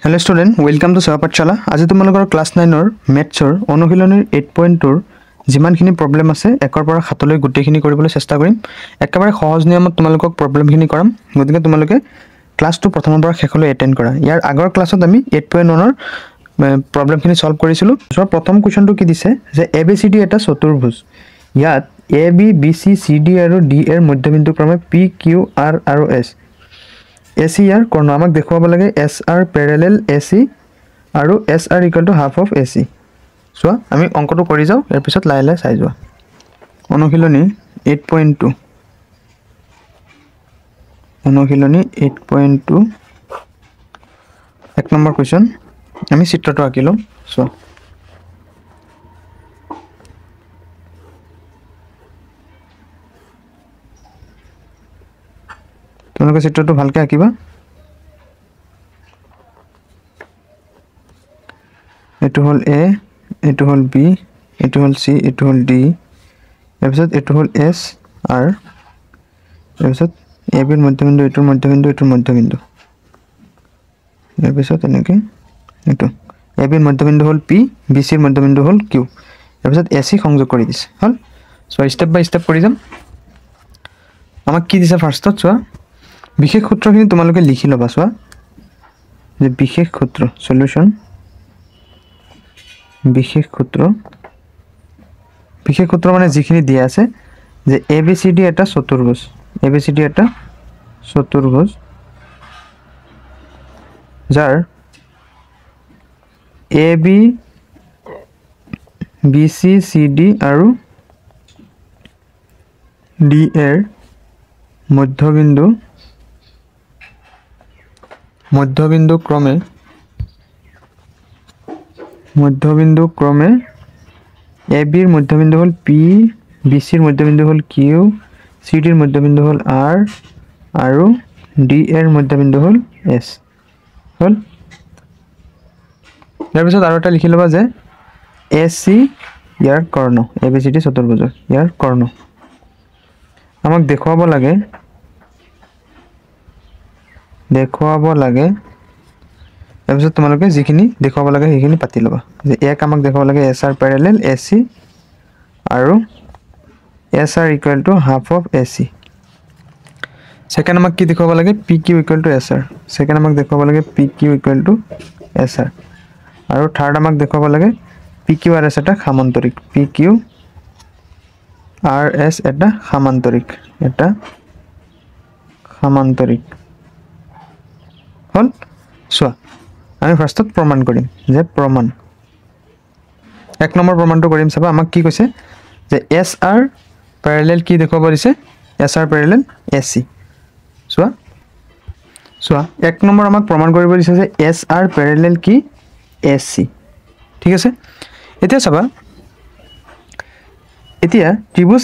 Hello' student, welcome to সেৱা পাঠশালা। আজি তোমালোকৰ ক্লাছ নাইনৰ মেথছৰ অনুশীলনীৰ 8.2ৰ যিমানখিনি প্ৰব্লেম আছে একৰ পৰা সাতলৈ গোটেইখিনি কৰিবলৈ চেষ্টা কৰিম। একেবাৰে সহজ নিয়মত তোমালোকক প্ৰব্লেমখিনি কৰাম, গতিকে তোমালোকে ক্লাছটো প্ৰথমৰ পৰা শেষলৈ এটেণ্ড কৰা। ইয়াৰ আগৰ ক্লাছত আমি 8.1ৰ প্ৰব্লেমখিনি ছল্ভ কৰিছিলোঁ। চ' প্ৰথম কুৱেশ্যনটো কি দিছে যে এ বি চি ডি এটা চতুৰ্ভুজ, ইয়াত A B, B C, C D আৰু ডি এৰ মধ্যবিন্দু ক্ৰমে পি, কিউ, আৰ আৰু এছ। এ চি ইয়াৰ কৰ্ণ। আমাক দেখুৱাব লাগে S R parallel A C আৰু S R equal to half of A C. চোৱা, আমি অংকটো কৰি যাওঁ, ইয়াৰ পিছত লাহে লাহে চাই যোৱা। অনুশীলনী 8.2, অনুশীলনী 8.2, এক নম্বৰ কুৱেশ্যন। আমি চিত্ৰটো আঁকি লওঁ। চোৱা, তোমালোকে চিত্ৰটো ভালকৈ আঁকিবা। এইটো হ'ল এ, এইটো হ'ল বি, এইটো হ'ল চি, এইটো হ'ল ডি, তাৰপিছত এইটো হ'ল এছ আৰ, তাৰপিছত এ বিৰ মধ্যবিন্দু, এইটোৰ মধ্যবিন্দু, এইটোৰ মধ্যবিন্দু, ইয়াৰ পিছত এনেকৈ এইটো এ বিৰ মধ্যবিন্দু হ'ল পি, বি চিৰ মধ্যবিন্দু হ'ল কিউ, তাৰপিছত এ চি সংযোগ কৰি দিছে। হ'ল, চ' ষ্টেপ বাই ষ্টেপ কৰি যাম। আমাক কি দিছে ফাৰ্ষ্টত চোৱা, বিশেষ সূত্ৰখিনি তোমালোকে লিখি ল'বা। চোৱা যে বিশেষ সূত্ৰ, চলিউশ্যন, বিশেষ সূত্ৰ, বিশেষ সূত্ৰ মানে যিখিনি দিয়া আছে যে এ বি চি ডি এটা চতুৰ্ভুজ, এ বি চি ডি এটা চতুৰ্ভুজ যাৰ A B, B C, C D আৰু ডি এৰ মধ্যবিন্দু, মধ্যবিন্দু ক্ৰমে, মধ্যবিন্দু ক্ৰমে এ বিৰ মধ্যবিন্দু হ'ল পি, বি চিৰ মধ্যবিন্দু হ'ল কিউ, চি ডিৰ মধ্যবিন্দু হ'ল আৰ আৰু ডি এৰ মধ্যবিন্দু হ'ল এছ। হ'ল, ইয়াৰ পিছত আৰু এটা লিখি ল'বা যে এ C year Karna, A B C D চতুৰ্ভুজৰ ইয়াৰ কৰ্ণ। আমাক দেখুৱাব লাগে, দেখুৱাব লাগে, তাৰপিছত তোমালোকে যিখিনি দেখুৱাব লাগে সেইখিনি পাতি ল'বা। যে এক আমাক দেখুৱাব লাগে S R parallel A C আৰু S R equal to half of A C. Second আমাক কি দেখুৱাব লাগে, P Q equal to S R. Second আমাক দেখুৱাব লাগে P Q equal to S R. আৰু থাৰ্ড আমাক দেখুৱাব লাগে পি কিউ আৰ এছ এটা সামান্তৰিক, পি কিউ আৰ এছ এটা সামান্তৰিক, এটা সামান্তৰিক। হ'ল, চোৱা আমি ফাৰ্ষ্টত প্ৰমাণ কৰিম যে প্ৰমাণ, এক নম্বৰ প্ৰমাণটো কৰিম। চাবা আমাক কি কৈছে যে এছ আৰ পেৰেলেল কি দেখুৱাব দিছে, S R parallel A C. চোৱা, চোৱা এক নম্বৰ আমাক প্ৰমাণ কৰিব দিছে যে এছ আৰ পেৰেলেল কি, এ চি। ঠিক আছে, এতিয়া চাবা, এতিয়া ত্ৰিভুজ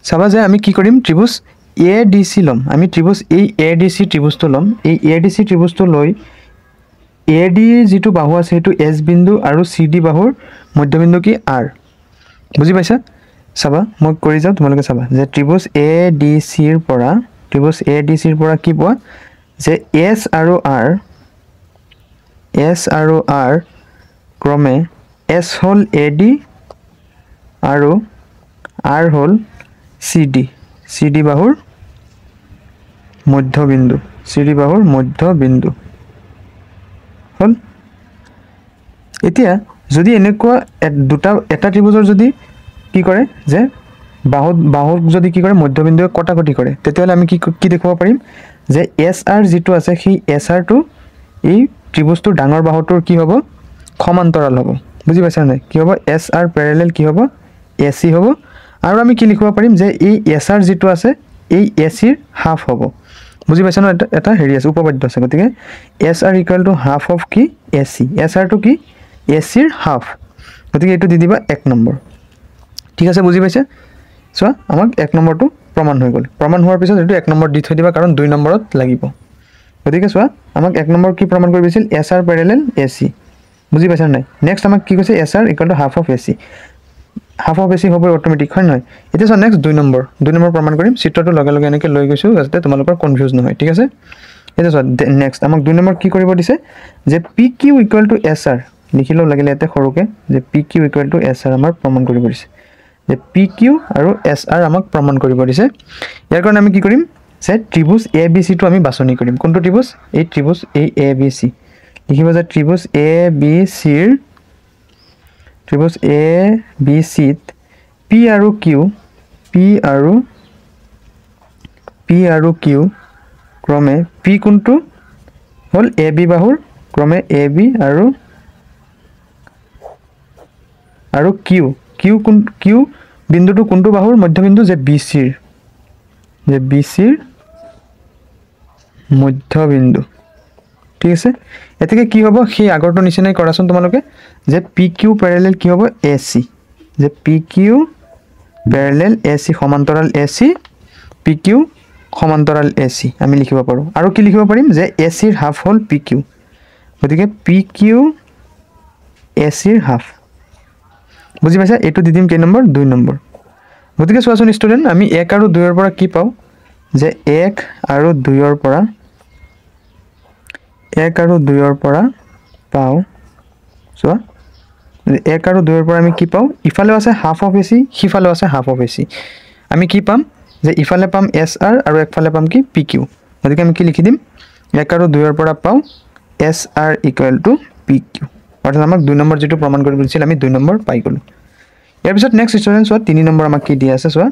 চাবা যে আমি কি কৰিম, ত্ৰিভুজ এ ডি চি ল'ম। আমি ত্ৰিভুজ এই এ ডি চি ত্ৰিভুজটো ল'ম। এই এ ডি চি ত্ৰিভুজটো লৈ এ ডি যিটো বাহু আছে সেইটো এছ বিন্দু আৰু চি ডি বাহুৰ মধ্যবিন্দু কি, আৰ। বুজি পাইছা? চাবা মই কৰি যাওঁ, তোমালোকে চাবা যে ত্ৰিভুজ এ ডি চিৰ পৰা, ত্ৰিভুজ এ ডি চিৰ পৰা কি পোৱা যে এছ আৰু আৰ, এছ আৰু আৰ ক্ৰমে এছ হ'ল এ ডি আৰু আৰ হ'ল চি ডি, চি ডি বাহুৰ মধ্যবিন্দু, চি ডি বাহুৰ মধ্যবিন্দু। হ'ল, এতিয়া যদি এনেকুৱা দুটা এটা ত্ৰিভুজৰ যদি কি কৰে যে বাহুত, বাহুক যদি কি কৰে মধ্যবিন্দুৱে কটাকটি কৰে, তেতিয়াহ'লে আমি কি কি দেখুৱাব পাৰিম যে এছ আৰ যিটো আছে সেই এছ আৰটো এই ত্ৰিভুজটোৰ ডাঙৰ বাহুটোৰ কি হ'ব, সমান্তৰাল হ'ব। বুজি পাইছা নাই? কি হ'ব, এছ আৰ পেৰেলেল কি হ'ব, এ চি হ'ব। আৰু আমি কি লিখিব পাৰিম যে এই এছ আৰ যিটো আছে এই এ চিৰ হাফ হ'ব। বুজি পাইছা ন? এটা এটা হেৰি আছে, উপপাদ্য আছে। গতিকে S R equal to half of কি, এ চি। এছ আৰটো কি, এ চিৰ হাফ। গতিকে এইটো দি দিবা এক নম্বৰ। ঠিক আছে, বুজি পাইছে? চোৱা আমাক এক নম্বৰটো প্ৰমাণ হৈ গ'ল। প্ৰমাণ হোৱাৰ পিছত এইটো এক নম্বৰ দি থৈ দিবা, কাৰণ দুই নম্বৰত লাগিব। গতিকে চোৱা আমাক এক নম্বৰ কি প্ৰমাণ কৰিব দিছিল, S R parallel A C. বুজি পাইছা নাই? নেক্সট আমাক কি কৈছে, S R equal to half of A C. Half of A C হ'বই অট'মেটিক, হয় নহয়? এতিয়া চোৱা নেক্সট দুই নম্বৰ, দুই নম্বৰ প্ৰমাণ কৰিম। চিত্ৰটো লগে লগে এনেকৈ লৈ গৈছোঁ যাতে তোমালোকৰ কনফিউজ নহয়। ঠিক আছে, এতিয়া চোৱা নেক্সট আমাক 2 নম্বৰ কি কৰিব দিছে যে P Q equal to S R, লিখি লওঁ লাগিলে ইয়াতে সৰুকৈ যে P Q equal to S R আমাক প্ৰমাণ কৰিব দিছে, যে পি কিউ আৰু এছ আৰ আমাক প্ৰমাণ কৰিব দিছে। ইয়াৰ কাৰণে আমি কি কৰিম যে ত্ৰিভুজ এ বি চিটো আমি বাছনি কৰিম। কোনটো ত্ৰিভুজ? এই ত্ৰিভুজ এই এ বি চি লিখিব যে ত্ৰিভুজ এ বি চিৰ, ত্ৰিভুজ এ বি চিত পি আৰু কিউ, পি আৰু কিউ ক্ৰমে পি কোনটো হ'ল এ বি বাহুৰ ক্ৰমে এ বি আৰু আৰু কিউ, কিউ কোন, কিউ বিন্দুটো কোনটো বাহুৰ মধ্যবিন্দু যে বি চিৰ, যে বি চিৰ মধ্যবিন্দু। ঠিক আছে, এতেকে কি হ'ব সেই আগৰটো নিচিনাই কৰাচোন তোমালোকে যে পি কিউ পেৰেলেল কি হ'ব এ চি, যে P Q parallel A C সমান্তৰাল এ চি, পি কিউ সমান্তৰাল এ চি আমি লিখিব পাৰোঁ। আৰু কি লিখিব পাৰিম যে এ চিৰ হাফ হ'ল পি কিউ, গতিকে পি কিউ এ চিৰ হাফ। বুজি পাইছা? এইটো দি দিম কেই নম্বৰ? 2 নম্বৰ। গতিকে চোৱাচোন ষ্টুডেণ্ট, আমি 1 আৰু 2ৰ পৰা কি পাওঁ যে 1 আৰু 2ৰ পৰা, 1 আৰু 2ৰ পৰা পাওঁ, চোৱা 1 আৰু 2ৰ পৰা আমি কি পাওঁ, ইফালেও আছে হাফ অফ এ চি, সিফালেও আছে হাফ অফ এ চি। আমি কি পাম যে ইফালে পাম এছ আৰ আৰু একফালে পাম কি পি কিউ। গতিকে আমি কি লিখি দিম, 1 আৰু 2ৰ পৰা পাওঁ S R equal to P Q, অৰ্থাৎ আমাক 2 নম্বৰ যিটো প্ৰমাণ কৰিব দিছিল আমি 2 নম্বৰ পাই গ'লোঁ। ইয়াৰ পিছত নেক্সট ষ্টুডেণ্ট চোৱা 3 নম্বৰ আমাক কি দিয়া আছে, চোৱা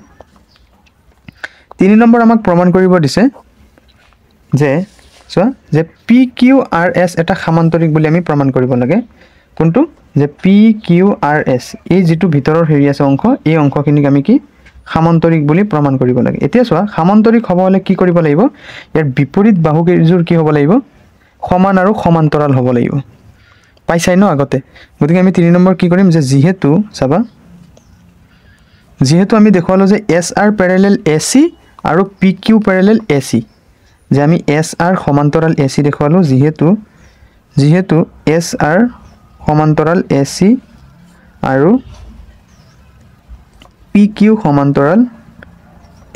3 নম্বৰ আমাক প্ৰমাণ কৰিব দিছে যে চোৱা যে পি কিউ আৰ এছ এটা সামান্তৰিক বুলি আমি প্ৰমাণ কৰিব লাগে। কোনটো? যে পি কিউ আৰ এছ এই যিটো ভিতৰৰ হেৰি আছে অংশ, এই অংশখিনিক আমি কি সামান্তৰিক বুলি প্ৰমাণ কৰিব লাগে। এতিয়া চোৱা সামান্তৰিক হ'ব হ'লে কি কৰিব লাগিব, ইয়াৰ বিপৰীত বাহুকেইযোৰ কি হ'ব লাগিব, সমান আৰু সমান্তৰাল হ'ব লাগিব। পাইছাই ন আগতে? গতিকে আমি 3 নম্বৰ কি কৰিম যে যিহেতু চাবা, যিহেতু আমি দেখুৱালোঁ যে S R parallel A C আৰু P Q parallel A C, যে আমি এছ আৰ সমান্তৰাল এ চি দেখুৱালোঁ, যিহেতু যিহেতু এছ আৰ সমান্তৰাল এ চি আৰু পি কিউ সমান্তৰাল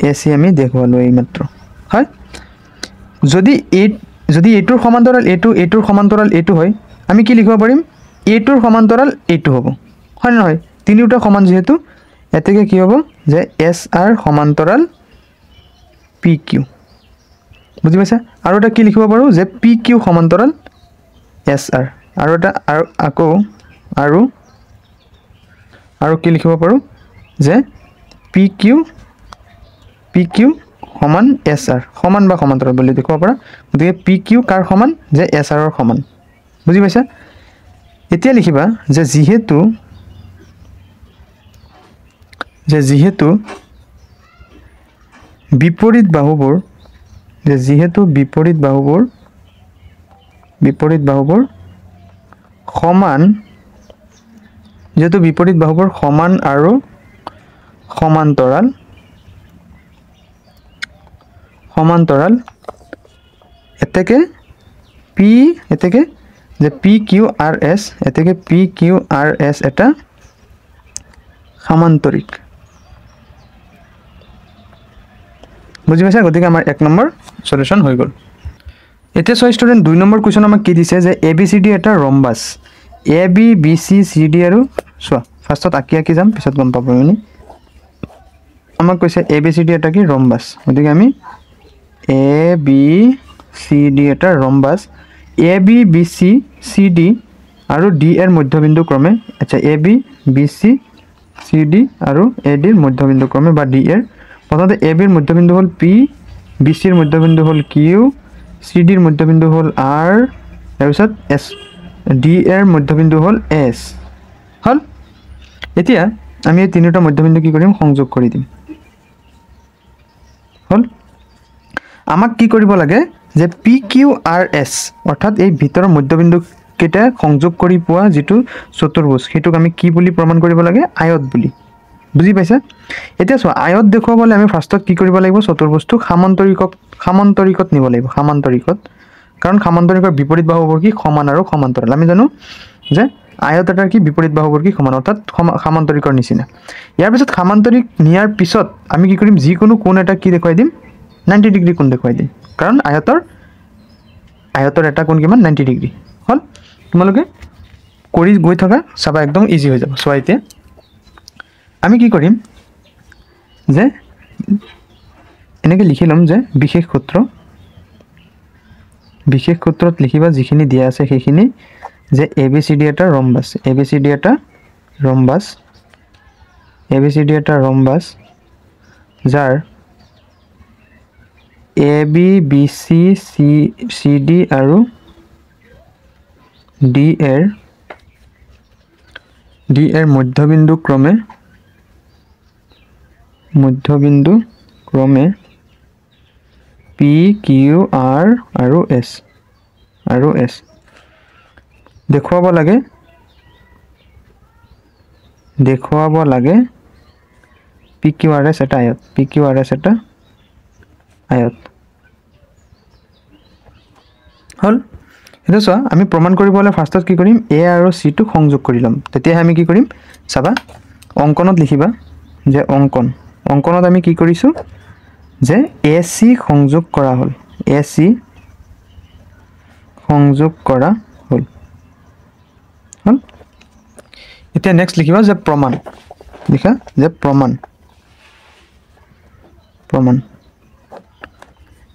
এ চি আমি দেখুৱালোঁ এইমাত্ৰ। হয়, যদি এই যদি এইটোৰ সমান্তৰাল এইটো, এইটোৰ সমান্তৰাল এইটো হয়, আমি কি লিখিব পাৰিম, এইটোৰ সমান্তৰাল এইটো হ'ব, হয় নহয়? তিনিওটা সমান যিহেতু, এতেকে কি হ'ব যে এছ আৰ সমান্তৰাল পি কিউ। বুজি পাইছা? আৰু এটা কি লিখিব পাৰোঁ যে পি কিউ সমান্তৰাল এছ আৰ, আৰু এটা আৰু আকৌ আৰু আৰু কি লিখিব পাৰোঁ যে পি কিউ সমান এছ আৰ, সমান বা সমান্তৰাল বুলি দেখুৱাব পাৰা। গতিকে পি কিউ কাৰ সমান, যে এছ আৰৰ সমান। বুজি পাইছা? এতিয়া লিখিবা যে যিহেতু যিহেতু বিপৰীত বাহুবোৰ, যে যিহেতু বিপৰীত বাহুবোৰ, বিপৰীত বাহুবোৰ সমান, যিহেতু বিপৰীত বাহুবোৰ সমান আৰু সমান্তৰাল, সমান্তৰাল, এতেকে পি, এতেকে যে পি কিউ আৰ এছ, এতেকে পি কিউ আৰ এছ এটা সামান্তৰিক। বুজি পাইছা? গতিকে আমাৰ 1 নম্বৰ সলিউশ্যন হৈ গ'ল। এতিয়া চোৱা ষ্টুডেণ্ট, 2 নম্বৰ কুৱেশ্যন আমাক কি দিছে যে এ বি চি ডি এটা rhombus, A B B C C D আৰু চোৱা ফাৰ্ষ্টত আঁকি আঁকি যাম, পিছত গম পাব। মানে আমাক কৈছে এ বি চি ডি এটা কি ৰম্বাছ, গতিকে আমি এ বি চি ডি এটা rhombus, A B B C C D আৰু ডি এৰ মধ্যবিন্দু ক্ৰমে, আচ্ছা A B B C C D আৰু এ ডিৰ মধ্যবিন্দু ক্ৰমে বা ডি এৰ, প্ৰথমতে এ বিৰ মধ্যবিন্দু হ'ল পি, বি চিৰ মধ্যবিন্দু হ'ল কিউ, চি ডিৰ মধ্যবিন্দু হ'ল আৰ, তাৰপিছত এছ, ডি এৰ মধ্যবিন্দু হ'ল এছ। হ'ল? এতিয়া আমি এই তিনিওটা মধ্যবিন্দু কি কৰিম, সংযোগ কৰি দিম। হ'ল? আমাক কি কৰিব লাগে যে পি কিউ আৰ এছ অৰ্থাৎ এই ভিতৰৰ মধ্যবিন্দুকেইটা সংযোগ কৰি পোৱা যিটো চতুৰ্ভুজ, সেইটোক আমি কি বুলি প্ৰমাণ কৰিব লাগে, আয়ত বুলি। বুজি পাইছা? এতিয়া চোৱা আয়ত দেখুৱাবলৈ আমি ফাৰ্ষ্টত কি কৰিব লাগিব, চতুৰ্ভুজটো সামান্তৰিকত নিব লাগিব, সামান্তৰিকত, কাৰণ সামান্তৰিকৰ বিপৰীত বাহুবোৰ কি সমান আৰু সমান্তৰাল। আমি জানো যে আয়ত এটাৰ কি বিপৰীত বাহুবোৰ কি সমান, অৰ্থাৎ সামান্তৰিকৰ নিচিনা। ইয়াৰ পিছত সামান্তৰিক নিয়াৰ পিছত আমি কি কৰিম, যিকোনো কোণ এটা কি দেখুৱাই দিম, 90 ডিগ্ৰী কোণ দেখুৱাই দিম, কাৰণ আয়তৰ আয়তৰ এটা কোণ কিমান 90 ডিগ্ৰী হ'ল। তোমালোকে কৰি গৈ থকা চাবা একদম ইজি হৈ যাব। চোৱা এতিয়া আমি কি কৰিম যে এনেকৈ লিখি ল'ম যে বিশেষ সূত্ৰ, বিশেষ সূত্ৰত লিখিবা যিখিনি দিয়া আছে সেইখিনি, যে এ বি চি ডি এটা rhombus, A B C D এটা rhombus, A B C D এটা ৰম্বাছ যাৰ A B B C C C D আৰু ডি এৰ মধ্যবিন্দু ক্ৰমে, মধ্যবিন্দু ক্ৰমে পি কিউ আৰ আৰু এছ, আৰু এছ দেখুৱাব লাগে, দেখুৱাব লাগে পি কিউ আৰ এছ এটা আয়ত, পি কিউ আৰ এছ এটা আয়ত হ'ল। এতিয়া চোৱা আমি প্ৰমাণ কৰিব হ'লে ফাৰ্ষ্টত কি কৰিম, এ আৰু চিটো সংযোগ কৰি ল'ম। তেতিয়াহে আমি কি কৰিম চাবা, অংকনত লিখিবা যে অংকন, অংকনত আমি কি কৰিছোঁ যে এ চি সংযোগ কৰা হ'ল, এ চি সংযোগ কৰা হ'ল হ'ল। এতিয়া নেক্সট লিখিবা যে প্ৰমাণ, লিখা যে প্ৰমাণ, প্ৰমাণ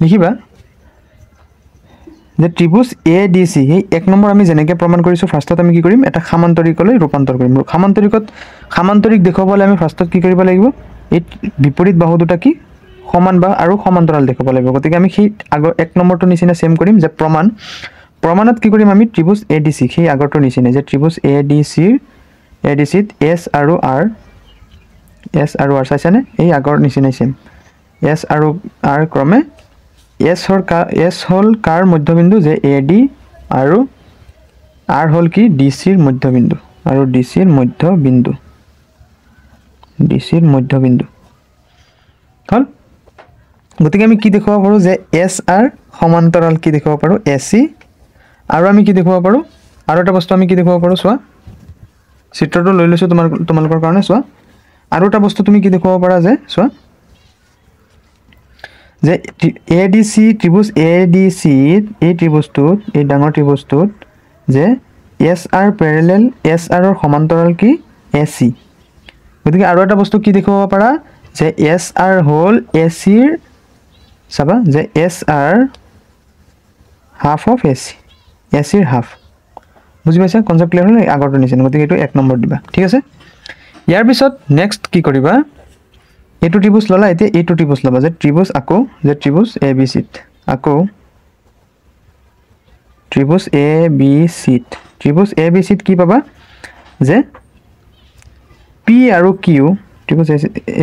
লিখিবা যে ত্ৰিভুজ এ ডি চি, সেই এক নম্বৰ আমি যেনেকৈ প্ৰমাণ কৰিছোঁ ফাৰ্ষ্টত আমি কি কৰিম, এটা সামান্তৰিকলৈ ৰূপান্তৰ কৰিম। সামান্তৰিকত, সামান্তৰিক দেখুৱাবলৈ আমি ফাৰ্ষ্টত কি কৰিব লাগিব, এই বিপৰীত বাহু দুটা কি সমান বা আৰু সমান্তৰাল দেখুৱাব লাগিব। গতিকে আমি সেই আগৰ এক নম্বৰটোৰ নিচিনা ছেম কৰিম যে প্ৰমাণ, প্ৰমাণত কি কৰিম আমি ত্ৰিভুজ এ ডি চি, সেই আগৰটোৰ নিচিনা যে ত্ৰিভুজ এ ডি চিৰ, এ ডি চিত এছ আৰু আৰ, এছ আৰু আৰ চাইছানে, এই আগৰ নিচিনাই ছেম, এছ আৰু আৰ ক্ৰমে এছ হ'ল কাৰ, এছ হ'ল কাৰ মধ্যবিন্দু যে এ ডি আৰু আৰ হ'ল কি ডি চিৰ মধ্যবিন্দু, আৰু ডি চিৰ মধ্যবিন্দু, ডি চিৰ মধ্যবিন্দু হ'ল। গতিকে আমি কি দেখুৱাব পাৰোঁ যে এছ আৰ সমান্তৰাল কি দেখুৱাব পাৰোঁ এ চি, আৰু আমি কি দেখুৱাব পাৰোঁ, আৰু এটা বস্তু আমি কি দেখুৱাব পাৰোঁ চোৱা, চিত্ৰটো লৈ লৈছোঁ তোমাৰ তোমালোকৰ কাৰণে চোৱা, আৰু এটা বস্তু তুমি কি দেখুৱাব পাৰা যে চোৱা যে এ ডি চি ত্ৰিভুজ এ ডি চিত, এই ত্ৰিভুজটোত, এই ডাঙৰ ত্ৰিভুজটোত যে এছ আৰ পেৰেলেল এছ আৰৰ সমান্তৰাল কি এ চি। গতিকে আৰু এটা বস্তু কি দেখুৱাব পাৰা যে এছ আৰ হ'ল এ চিৰ, চাবা যে S R half of A C, A চিৰ হাফ। বুজি পাইছা, কনচেপ্ট ক্লিয়াৰ হ'ল আগৰটো নিচিনা। গতিকে এইটো এক নম্বৰ দিবা, ঠিক আছে। ইয়াৰ পিছত নেক্সট কি কৰিবা, এইটো ত্ৰিভুজ ল'লা, এতিয়া এইটো ত্ৰিভুজ ল'বা যে ত্ৰিভুজ আকৌ যে ত্ৰিভুজ এ বি চিত, আকৌ ত্ৰিভুজ এ বি চিত, ত্ৰিভুজ এ বি চিত কি পাবা যে পি আৰু কিউ, ত্ৰিভুজ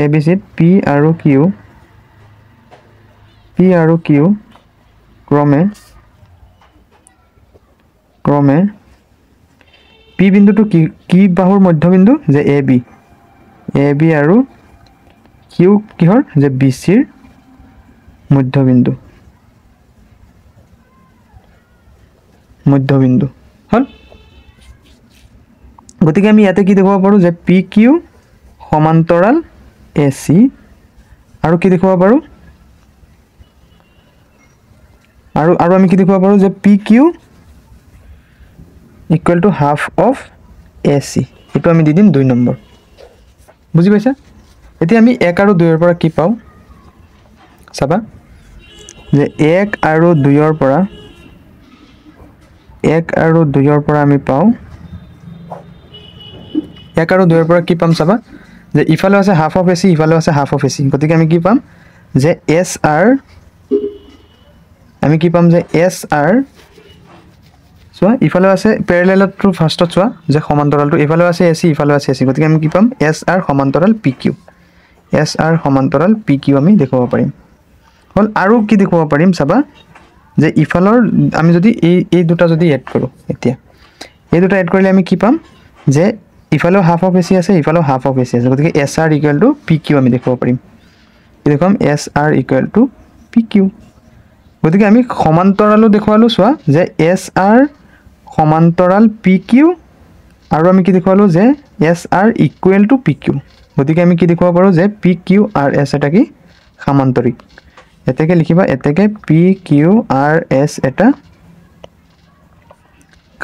এ বি চিত পি আৰু কিউ, পি আৰু কিউ ক্ৰমে, ক্ৰমে পি বিন্দুটো কি কি বাহুৰ মধ্যবিন্দু যে এ বি, এ বি আৰু কিউ কিহৰ যে বি চিৰ মধ্যবিন্দু, মধ্যবিন্দু হ'ল। গতিকে আমি ইয়াতে কি দেখুৱাব পাৰোঁ যে পি কিউ সমান্তৰাল এ চি, আৰু কি দেখুৱাব পাৰোঁ, আৰু আৰু আমি কি দেখুৱাব পাৰোঁ যে P Q equal to half of A C, এইটো আমি দি দিম 2 নম্বৰ। বুজি পাইছা? এতিয়া আমি 1 আৰু 2ৰ পৰা কি পাওঁ চাবা যে 1 আৰু 2ৰ পৰা, 1 আৰু 2ৰ পৰা আমি পাওঁ, 1 আৰু 2ৰ পৰা কি পাম চাবা যে ইফালেও আছে হাফ অফ এ চি, ইফালেও আছে হাফ অফ এ চি। গতিকে আমি কি পাম যে এছ আৰ, আমি কি পাম যে এছ আৰ, চোৱা ইফালেও আছে পেৰেলেলটো ফাৰ্ষ্টত চোৱা যে সমান্তৰালটো ইফালেও আছে এ চি, ইফালেও আছে এ চি। গতিকে আমি কি পাম এছ আৰ সমান্তৰাল পি কিউ, এছ আৰ সমান্তৰাল পি কিউ আমি দেখুৱাব পাৰিম হ'ল। আৰু কি দেখুৱাব পাৰিম চাবা যে ইফালৰ আমি যদি এই দুটা যদি এড কৰোঁ, এতিয়া এই দুটা এড কৰিলে আমি কি পাম যে ইফালেও হাফ অফ এ চি আছে, ইফালেও হাফ অফ এ চি আছে। গতিকে S R equal to P Q আমি দেখুৱাব পাৰিম। কি দেখুৱাম S R equal to P Q. গতিকে আমি সমান্তৰালো দেখুৱালোঁ চোৱা যে এছ আৰ সমান্তৰাল পি কিউ, আৰু আমি কি দেখুৱালোঁ যে S R equal to P Q. গতিকে আমি কি দেখুৱাব পাৰোঁ যে পি কিউ আৰ এছ এটা কি সামান্তৰিক। এতেকে লিখিবা এতেকে পি কিউ আৰ এছ এটা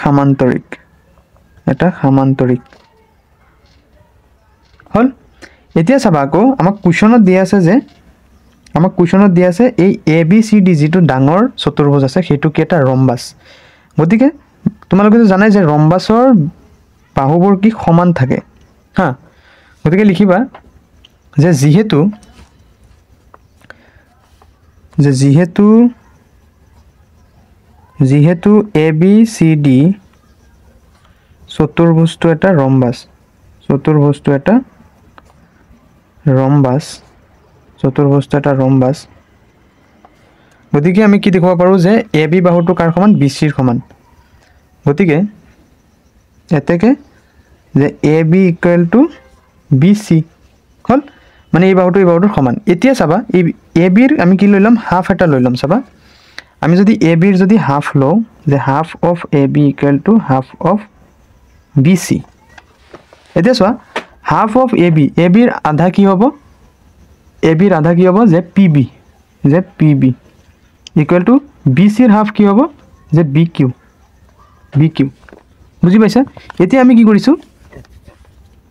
সামান্তৰিক, এটা সামান্তৰিক হ'ল। এতিয়া চাবা আকৌ আমাক কুৱেশ্যনত দিয়া আছে যে, আমাক কুৱেশ্যনত দিয়া আছে এই এ বি চি ডি যিটো ডাঙৰ চতুৰ্ভুজ আছে সেইটো কি এটা ৰম্বাছ। গতিকে তোমালোকেতো জানাই যে ৰম্বাছৰ বাহুবোৰ কি সমান থাকে, হা। গতিকে লিখিবা যে যিহেতু যে যিহেতু যিহেতু এ বি চি ডি চতুৰ্ভুজটো এটা ৰম্বাছ, চতুৰ্ভুজটো এটা ৰম্বাছ, চতুৰ্ভুজটো এটা ৰম্বাছ, গতিকে আমি কি দেখুৱাব পাৰোঁ যে এ বি বাহুটো কাৰ সমান, বি চিৰ সমান। গতিকে এতেকে যে A B equal to B C হ'ল, মানে এই বাহুটো এই বাহুটোৰ সমান। এতিয়া চাবা এই এ বিৰ আমি কি লৈ ল'ম, হাফ এটা লৈ ল'ম। চাবা আমি যদি এ বিৰ যদি হাফ লওঁ, যে half of A B equal to half of B C. এতিয়া চোৱা half of A B, A বিৰ আধা কি হ'ব, এ বিৰ আধা কি হ'ব যে পি বি, যে P B equal to B চিৰ হাফ কি হ'ব যে বি কিউ, বি কিউ। বুজি পাইছা? এতিয়া আমি কি কৰিছোঁ,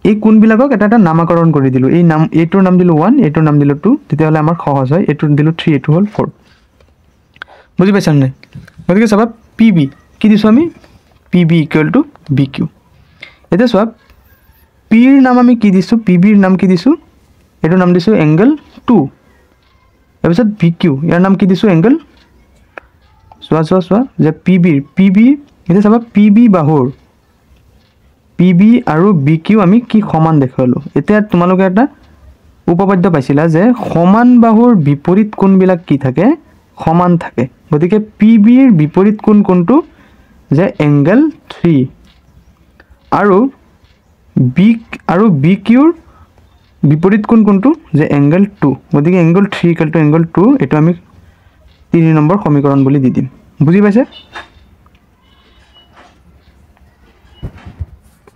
এই কোণবিলাকক এটা এটা নামাকৰণ কৰি দিলোঁ। এই নাম, এইটোৰ নাম দিলোঁ 1, এইটোৰ নাম দিলোঁ 2, তেতিয়াহ'লে আমাৰ সহজ হয়। এইটোৰ দিলোঁ 3, এইটো হ'ল 4। বুজি পাইছা নাই? গতিকে চাবা পি বি কি দিছোঁ আমি, P B equal to B Q. এতিয়া চোৱা পিৰ নাম আমি কি দিছোঁ, পি বিৰ নাম কি দিছোঁ, এইটোৰ নাম দিছোঁ এংগল 2, তাৰপিছত বি কিউ ইয়াৰ নাম কি দিছোঁ এংগল, চোৱা চোৱা চোৱা যে পি বিৰ পি বি, এতিয়া চাবা পি বি বাহুৰ পি বি আৰু বি কিউ আমি কি সমান দেখুৱালোঁ। এতিয়া তোমালোকে এটা উপপাদ্য পাইছিলা যে সমান বাহুৰ বিপৰীত কোণবিলাক কি থাকে, সমান থাকে। গতিকে পি বিৰ বিপৰীত কোণ কোনটো, যে এংগল 3, আৰু বি আৰু বি কিউৰ বিপৰীত কোণ কোনটো, যে এংগল 2। গতিকে এংগল 3 ইকুৱেল টু এংগল 2, এইটো আমি 3 নম্বৰ সমীকৰণ বুলি দি দিম। বুজি পাইছে?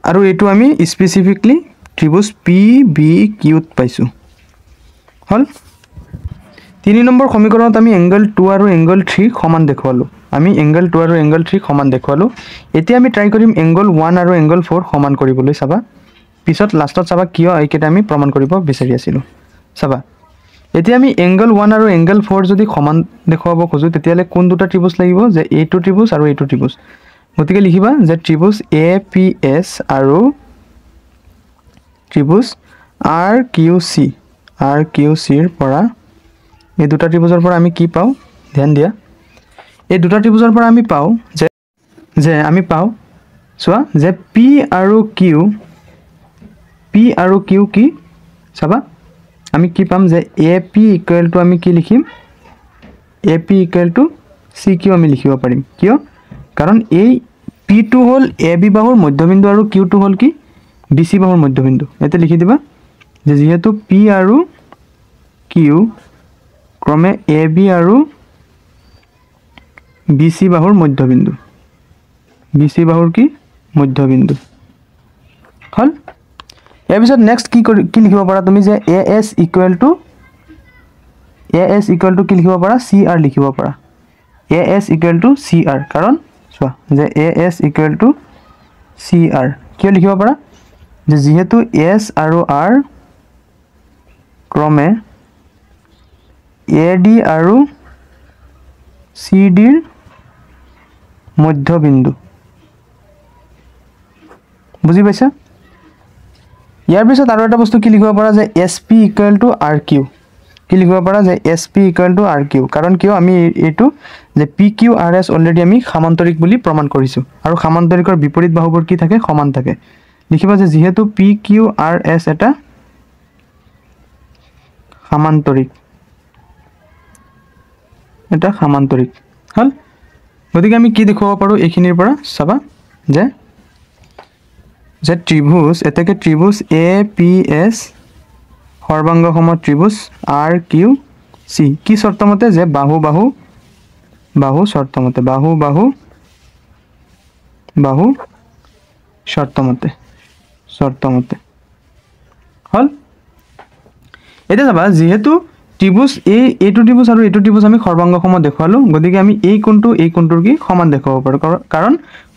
আৰু এইটো আমি স্পেচিফিকলি ত্ৰিভুজ পি বি কিউত পাইছোঁ। হ'ল, 3 নম্বৰ সমীকৰণত আমি এংগল 2 আৰু এংগল 3 সমান দেখুৱালোঁ। আমি এংগল 2 আৰু এংগল 3 সমান দেখুৱালোঁ। এতিয়া আমি ট্ৰাই কৰিম এংগল 1 আৰু এংগল 4 সমান কৰিবলৈ। চাবা পিছত লাষ্টত চাবা কিয় এইকেইটা আমি প্ৰমাণ কৰিব বিচাৰি আছিলোঁ। চাবা এতিয়া আমি এংগল 1 আৰু এংগল 4 যদি সমান দেখুৱাব খোজোঁ, তেতিয়াহ'লে কোন দুটা ত্ৰিভুজ লাগিব, যে এইটো ত্ৰিভুজ আৰু এইটো ত্ৰিভুজ। গতিকে লিখিবা যে ত্ৰিভুজ এ পি এছ আৰু ত্ৰিভুজ R Q C, R Q চিৰ পৰা এই দুটা ত্ৰিভুজৰ পৰা আমি কি পাওঁ, ধ্যান দিয়া। এই দুটা ত্ৰিভুজৰ পৰা আমি পাওঁ যে, যে আমি পাওঁ চোৱা যে পি আৰু কিউ, পি আৰু কিউ কি, চাবা আমি কি পাম যে এ পি ইকুৱেল টু আমি কি লিখিম, A P equal to C Q আমি লিখিব পাৰিম। কিয়? কাৰণ এই পিটো হ'ল এ বি বাহুৰ মধ্যবিন্দু আৰু কিউটো হ'ল কি, বি চি বাহুৰ মধ্যবিন্দু। ইয়াতে লিখি দিবা যে যিহেতু পি আৰু কিউ ক্ৰমে এ বি আৰু বি চি বাহুৰ মধ্যবিন্দু, বি চি বাহুৰ কি মধ্যবিন্দু হ'ল। ইয়াৰ পিছত নেক্সট কি কৰি কি লিখিব পাৰা তুমি, যে A S equal to, A S equal to কি লিখিব পাৰা, চি আৰ লিখিব পাৰা। A S equal to C R, কাৰণ চোৱা যে A S equal to C R কিয় লিখিব পাৰা, যে যিহেতু এছ আৰু আৰ ক্ৰমে এ ডি আৰু চি ডিৰ মধ্যবিন্দু। বুজি পাইছা? ইয়াৰ পিছত আৰু এটা বস্তু কি লিখিব পাৰা, যে S P equal to R Q. কি লিখিব পাৰা যে S P equal to R Q, কাৰণ কিয় আমি এইটো যে P Q R S already আমি সামান্তৰিক বুলি প্ৰমাণ কৰিছোঁ, আৰু সামান্তৰিকৰ বিপৰীত বাহুবোৰ কি থাকে, সমান থাকে। লিখিবা যে যিহেতু পি কিউ আৰ এছ এটা সামান্তৰিক, এটা সামান্তৰিক হ'ল। গতিকে আমি কি দেখুৱাব পাৰোঁ এইখিনিৰ পৰা, চাবা যে যে ত্ৰিভুজ, এতেকে ত্ৰিভুজ এ পি এছ সৰ্বাংগসম ত্ৰিভুজ আৰ কিউ চি, কি চৰ্তমতে, যে বাহু বাহু বাহু চৰ্তমতে, বাহু বাহু বাহু চৰ্তমতে, চৰ্তমতে হ'ল। এতিয়া চাবা যিহেতু ত্ৰিভুজ এই এইটো ত্ৰিভুজ আৰু এইটো ত্ৰিভুজ আমি সৰ্বাংগসম দেখুৱালোঁ, গতিকে আমি এই কোণটো এই কোণটোৰ কি সমান দেখুৱাব পাৰোঁ, কাৰণ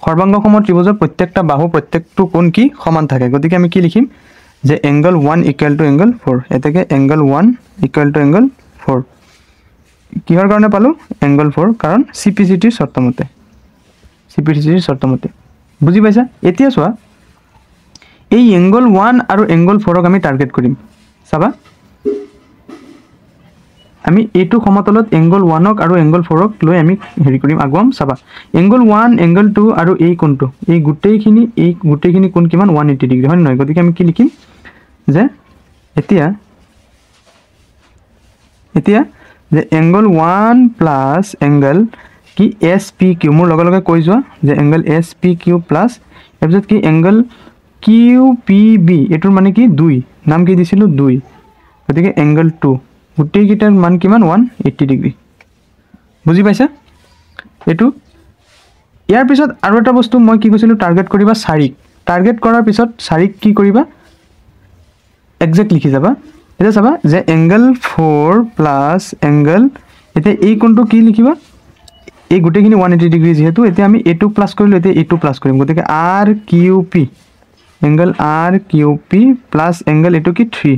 সৰ্বাংগ সম ত্ৰিভুজৰ প্ৰত্যেকটা বাহু প্ৰত্যেকটো কোণ কি সমান থাকে। গতিকে আমি কি লিখিম যে angle 1 equal to angle 4। এতেকে angle 1 equal to angle 4 কিহৰ কাৰণে পালোঁ এংগল 4, কাৰণ চি পি চি টিৰ চৰ্তমতে, চি পি চি টিৰ চৰ্তমতে। বুজি পাইছা? এতিয়া চোৱা এই এংগল 1 আৰু এংগল 4ক আমি টাৰ্গেট কৰিম। চাবা আমি এইটো সমতলত এংগল 1ক আৰু এংগল 4ক লৈ আমি হেৰি কৰিম, আগুৱাম। চাবা এংগল 1, এংগল 2 আৰু এই কোণটো, এই গোটেইখিনি কোণ কিমান 180 ডিগ্ৰী, হয় নহয়? গতিকে আমি কি লিখিম যে এতিয়া এতিয়া যে এংগল 1 প্লাছ এংগল কি এছ পি কিউ, মোৰ লগে লগে কৈ যোৱা যে angle S P Q plus তাৰপিছত কি এংগল কিউ পি বি, এইটোৰ মানে কি 2, নাম কি দিছিলোঁ 2, গতিকে এংগল 2, গোটেইকেইটাৰ মান কিমান 180 ডিগ্ৰী। বুজি পাইছা এইটো? ইয়াৰ পিছত আৰু এটা বস্তু মই কি কৈছিলোঁ, টাৰ্গেট কৰিবা 4ক। টাৰ্গেট কৰাৰ পিছত 4ক কি কৰিবা একজেক্ট লিখি যাবা। এতিয়া চাবা যে এংগল 4 প্লাছ এংগল, এতিয়া এই কোণটো কি লিখিবা, এই গোটেইখিনি 180 ডিগ্ৰী যিহেতু, এতিয়া আমি এইটো প্লাছ কৰিলোঁ, এতিয়া এইটো প্লাছ কৰিম, গতিকে R Q P, angle R Q P plus angle এইটো কি 3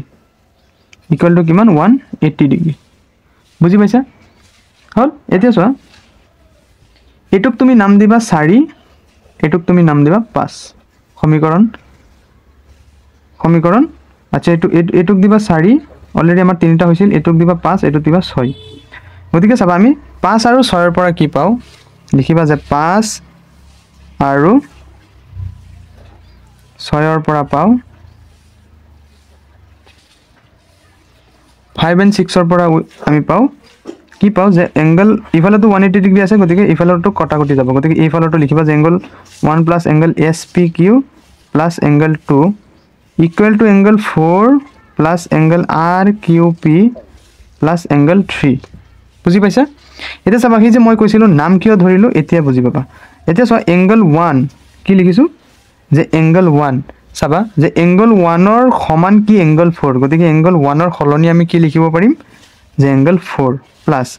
ইকুৱেল টু কিমান 180 ডিগ্ৰী। বুজি পাইছা? হ'ল। এতিয়া চোৱা এইটোক তুমি নাম দিবা 4, এইটোক তুমি নাম দিবা 5। সমীকৰণ সমীকৰণ আচ্ছা, এইটো এইটোক দিবা 4, অলৰেডি আমাৰ 3টা হৈছিল, এইটোক দিবা 5, এইটোক দিবা 6। গতিকে চাবা আমি 5 আৰু 6ৰ পৰা কি পাওঁ, লিখিবা যে 5 আৰু 6ৰ পৰা পাওঁ 5 and 6ৰ পৰা আমি পাওঁ কি পাওঁ যে এংগল ইফালেতো 180 ডিগ্ৰী আছে, গতিকে ইফালৰটো কটাকটি যাব, গতিকে এইফালৰটো লিখিবা যে angle 1 plus angle S P Q plus angle 2 equal to angle 4 plus angle R Q P plus angle 3। বুজি পাইছা? এতিয়া চাবা সেই যে মই কৈছিলোঁ নাম কিয় ধৰিলোঁ, এতিয়া বুজি পাবা। এতিয়া চোৱা এংগল 1 কি লিখিছোঁ যে এংগল 1, চাবা যে এংগল 1ৰ সমান কি এংগল 4, গতিকে এংগল 1ৰ সলনি আমি কি লিখিব পাৰিম যে angle 4 plus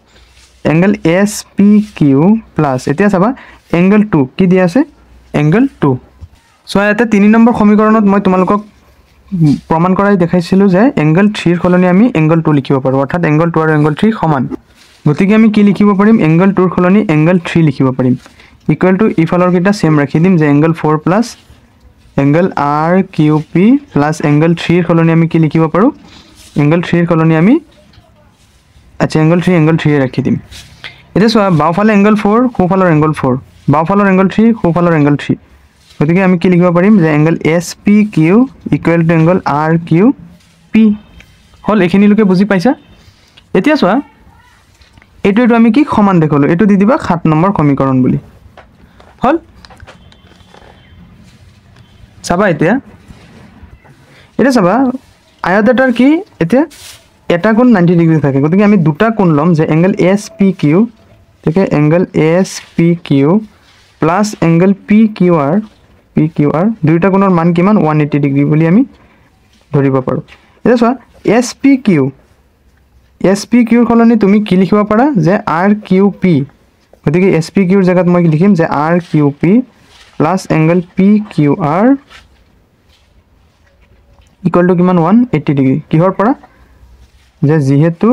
angle S P Q plus, এতিয়া চাবা এংগল 2 কি দিয়া আছে এংগল 2। চোৱা ইয়াতে 3 নম্বৰ সমীকৰণত মই তোমালোকক প্ৰমাণ কৰাই দেখাইছিলোঁ যে এংগল 3ৰ সলনি আমি এংগল 2 লিখিব পাৰোঁ, অৰ্থাৎ এংগল 2 আৰু এংগল 3 সমান। গতিকে আমি কি লিখিব পাৰিম, এংগল 2ৰ সলনি এংগল 3 লিখিব পাৰিম, ইকুৱেল টু ইফালৰকেইটা ছেম ৰাখি দিম যে angle 4 plus angle R Q P plus angle 3ৰ সলনি আমি কি লিখিব পাৰোঁ, এংগল 3ৰ সলনি আমি আচ্ছা এংগল 3 এংগল 3 ৰাখি দিম। এতিয়া চোৱা বাওঁফালে এংগল 4, সোঁফালৰ এংগল 4, বাওঁফালৰ এংগল 3, সোঁফালৰ এংগল 3, গতিকে আমি কি লিখিব পাৰিম যে angle S P Q equal to angle R Q P. হ'ল, এইখিনিলৈকে বুজি পাইছা? এতিয়া চোৱা এইটো এইটো আমি কি সমান দেখুৱালোঁ, এইটো দি দিবা 7 নম্বৰ সমীকৰণ বুলি। হ'ল। চাবা এতিয়া, এতিয়া চাবা আয়ত এটাৰ কি এতিয়া এটা কোণ 90 ডিগ্ৰী থাকে, গতিকে আমি দুটা কোণ ল'ম যে এংগল এছ পি কিউ, গতিকে angle S P Q plus angle P Q R, P Q R দুয়োটা কোণৰ মান কিমান 180 ডিগ্ৰী বুলি আমি ধৰিব পাৰোঁ। এতিয়া চোৱা S P Q, S P কিউৰ সলনি তুমি কি লিখিব পাৰা যে আৰ কিউ পি, গতিকে এছ পি কিউৰ জেগাত মই লিখিম যে R Q P plus angle P Q R equal to কিমান 180 ডিগ্ৰী। কিহৰ পৰা যে যিহেতু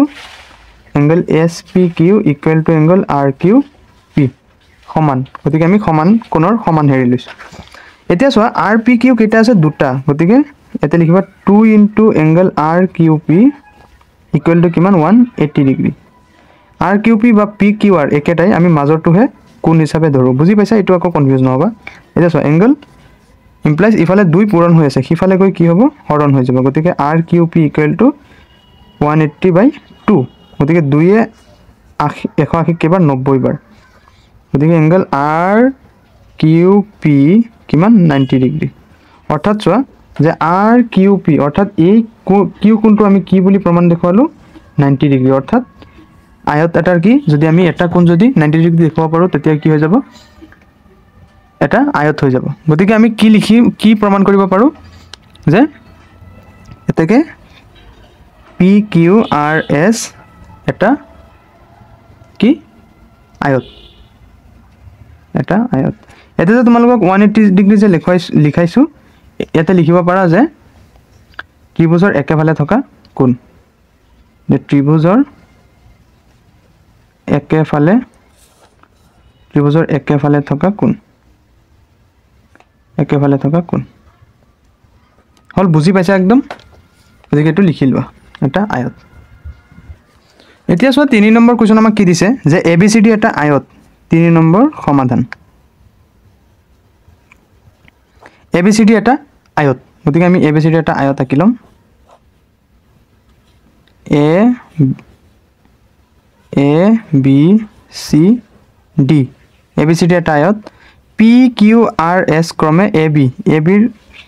angle S P Q equal to angle R Q P সমান, গতিকে আমি সমান কোণৰ সমান হেৰি লৈছোঁ। এতিয়া চোৱা আৰ পি কিউ কেইটা আছে দুটা, গতিকে ইয়াতে লিখিবা 2 into angle R Q P equal to কিমান 180 ডিগ্ৰী। আৰ কিউ পি বা পি কিউ আৰ একেটাই, আমি মাজৰটোহে কোণ হিচাপে ধৰোঁ। বুজি পাইছা? এইটো আকৌ কনফিউজ নহ'বা। এতিয়া চোৱা এংগল ইমপ্লাইজ ইফালে 2 পূৰণ হৈ আছে, সিফালে গৈ কি হ'ব হৰণ হৈ যাব, গতিকে R Q P equal to 180/2, গতিকে 2 180 কেইবাৰ 90 বাৰ, গতিকে এংগল আৰ কিউ পি কিমান 90 ডিগ্ৰী। অৰ্থাৎ চোৱা যে আৰ কিউ পি অৰ্থাৎ এই কিউ কোণটো আমি কি বুলি প্ৰমাণ দেখুৱালোঁ 90 ডিগ্ৰী। অৰ্থাৎ আয়ত এটাৰ কি যদি আমি এটা কোণ যদি 90 ডিগ্ৰী দেখুৱাব পাৰোঁ তেতিয়া কি হৈ যাব, এটা আয়ত হৈ যাব। গতিকে আমি কি লিখি কি প্ৰমাণ কৰিব পাৰোঁ যে এতেকে পি কিউ আৰ এছ এটা কি আয়ত, এটা আয়ত। ইয়াতে যে তোমালোকক 180 ডিগ্ৰী যে লিখাইছোঁ, ইয়াতে লিখিব পাৰা যে ত্ৰিভুজৰ একেফালে থকা কোণ, যে ত্ৰিভুজৰ একেফালে থকা কোণ, একেফালে থকা কোণ। হ'ল, বুজি পাইছা একদম? গতিকে এইটো লিখি লোৱা এটা আয়ত। এতিয়া চোৱা 3 নম্বৰ কুৱেশ্যন আমাক কি দিছে যে এ বি চি ডি এটা আয়ত। 3 নম্বৰ সমাধান, এ বি চি ডি এটা আয়ত। গতিকে আমি এ বি চি ডি এটা আয়ত আঁকি ল'ম। A A B C D, A B C D এটা আয়ত। পি কিউ আৰ এছ ক্ৰমে এ বি, এ বিৰ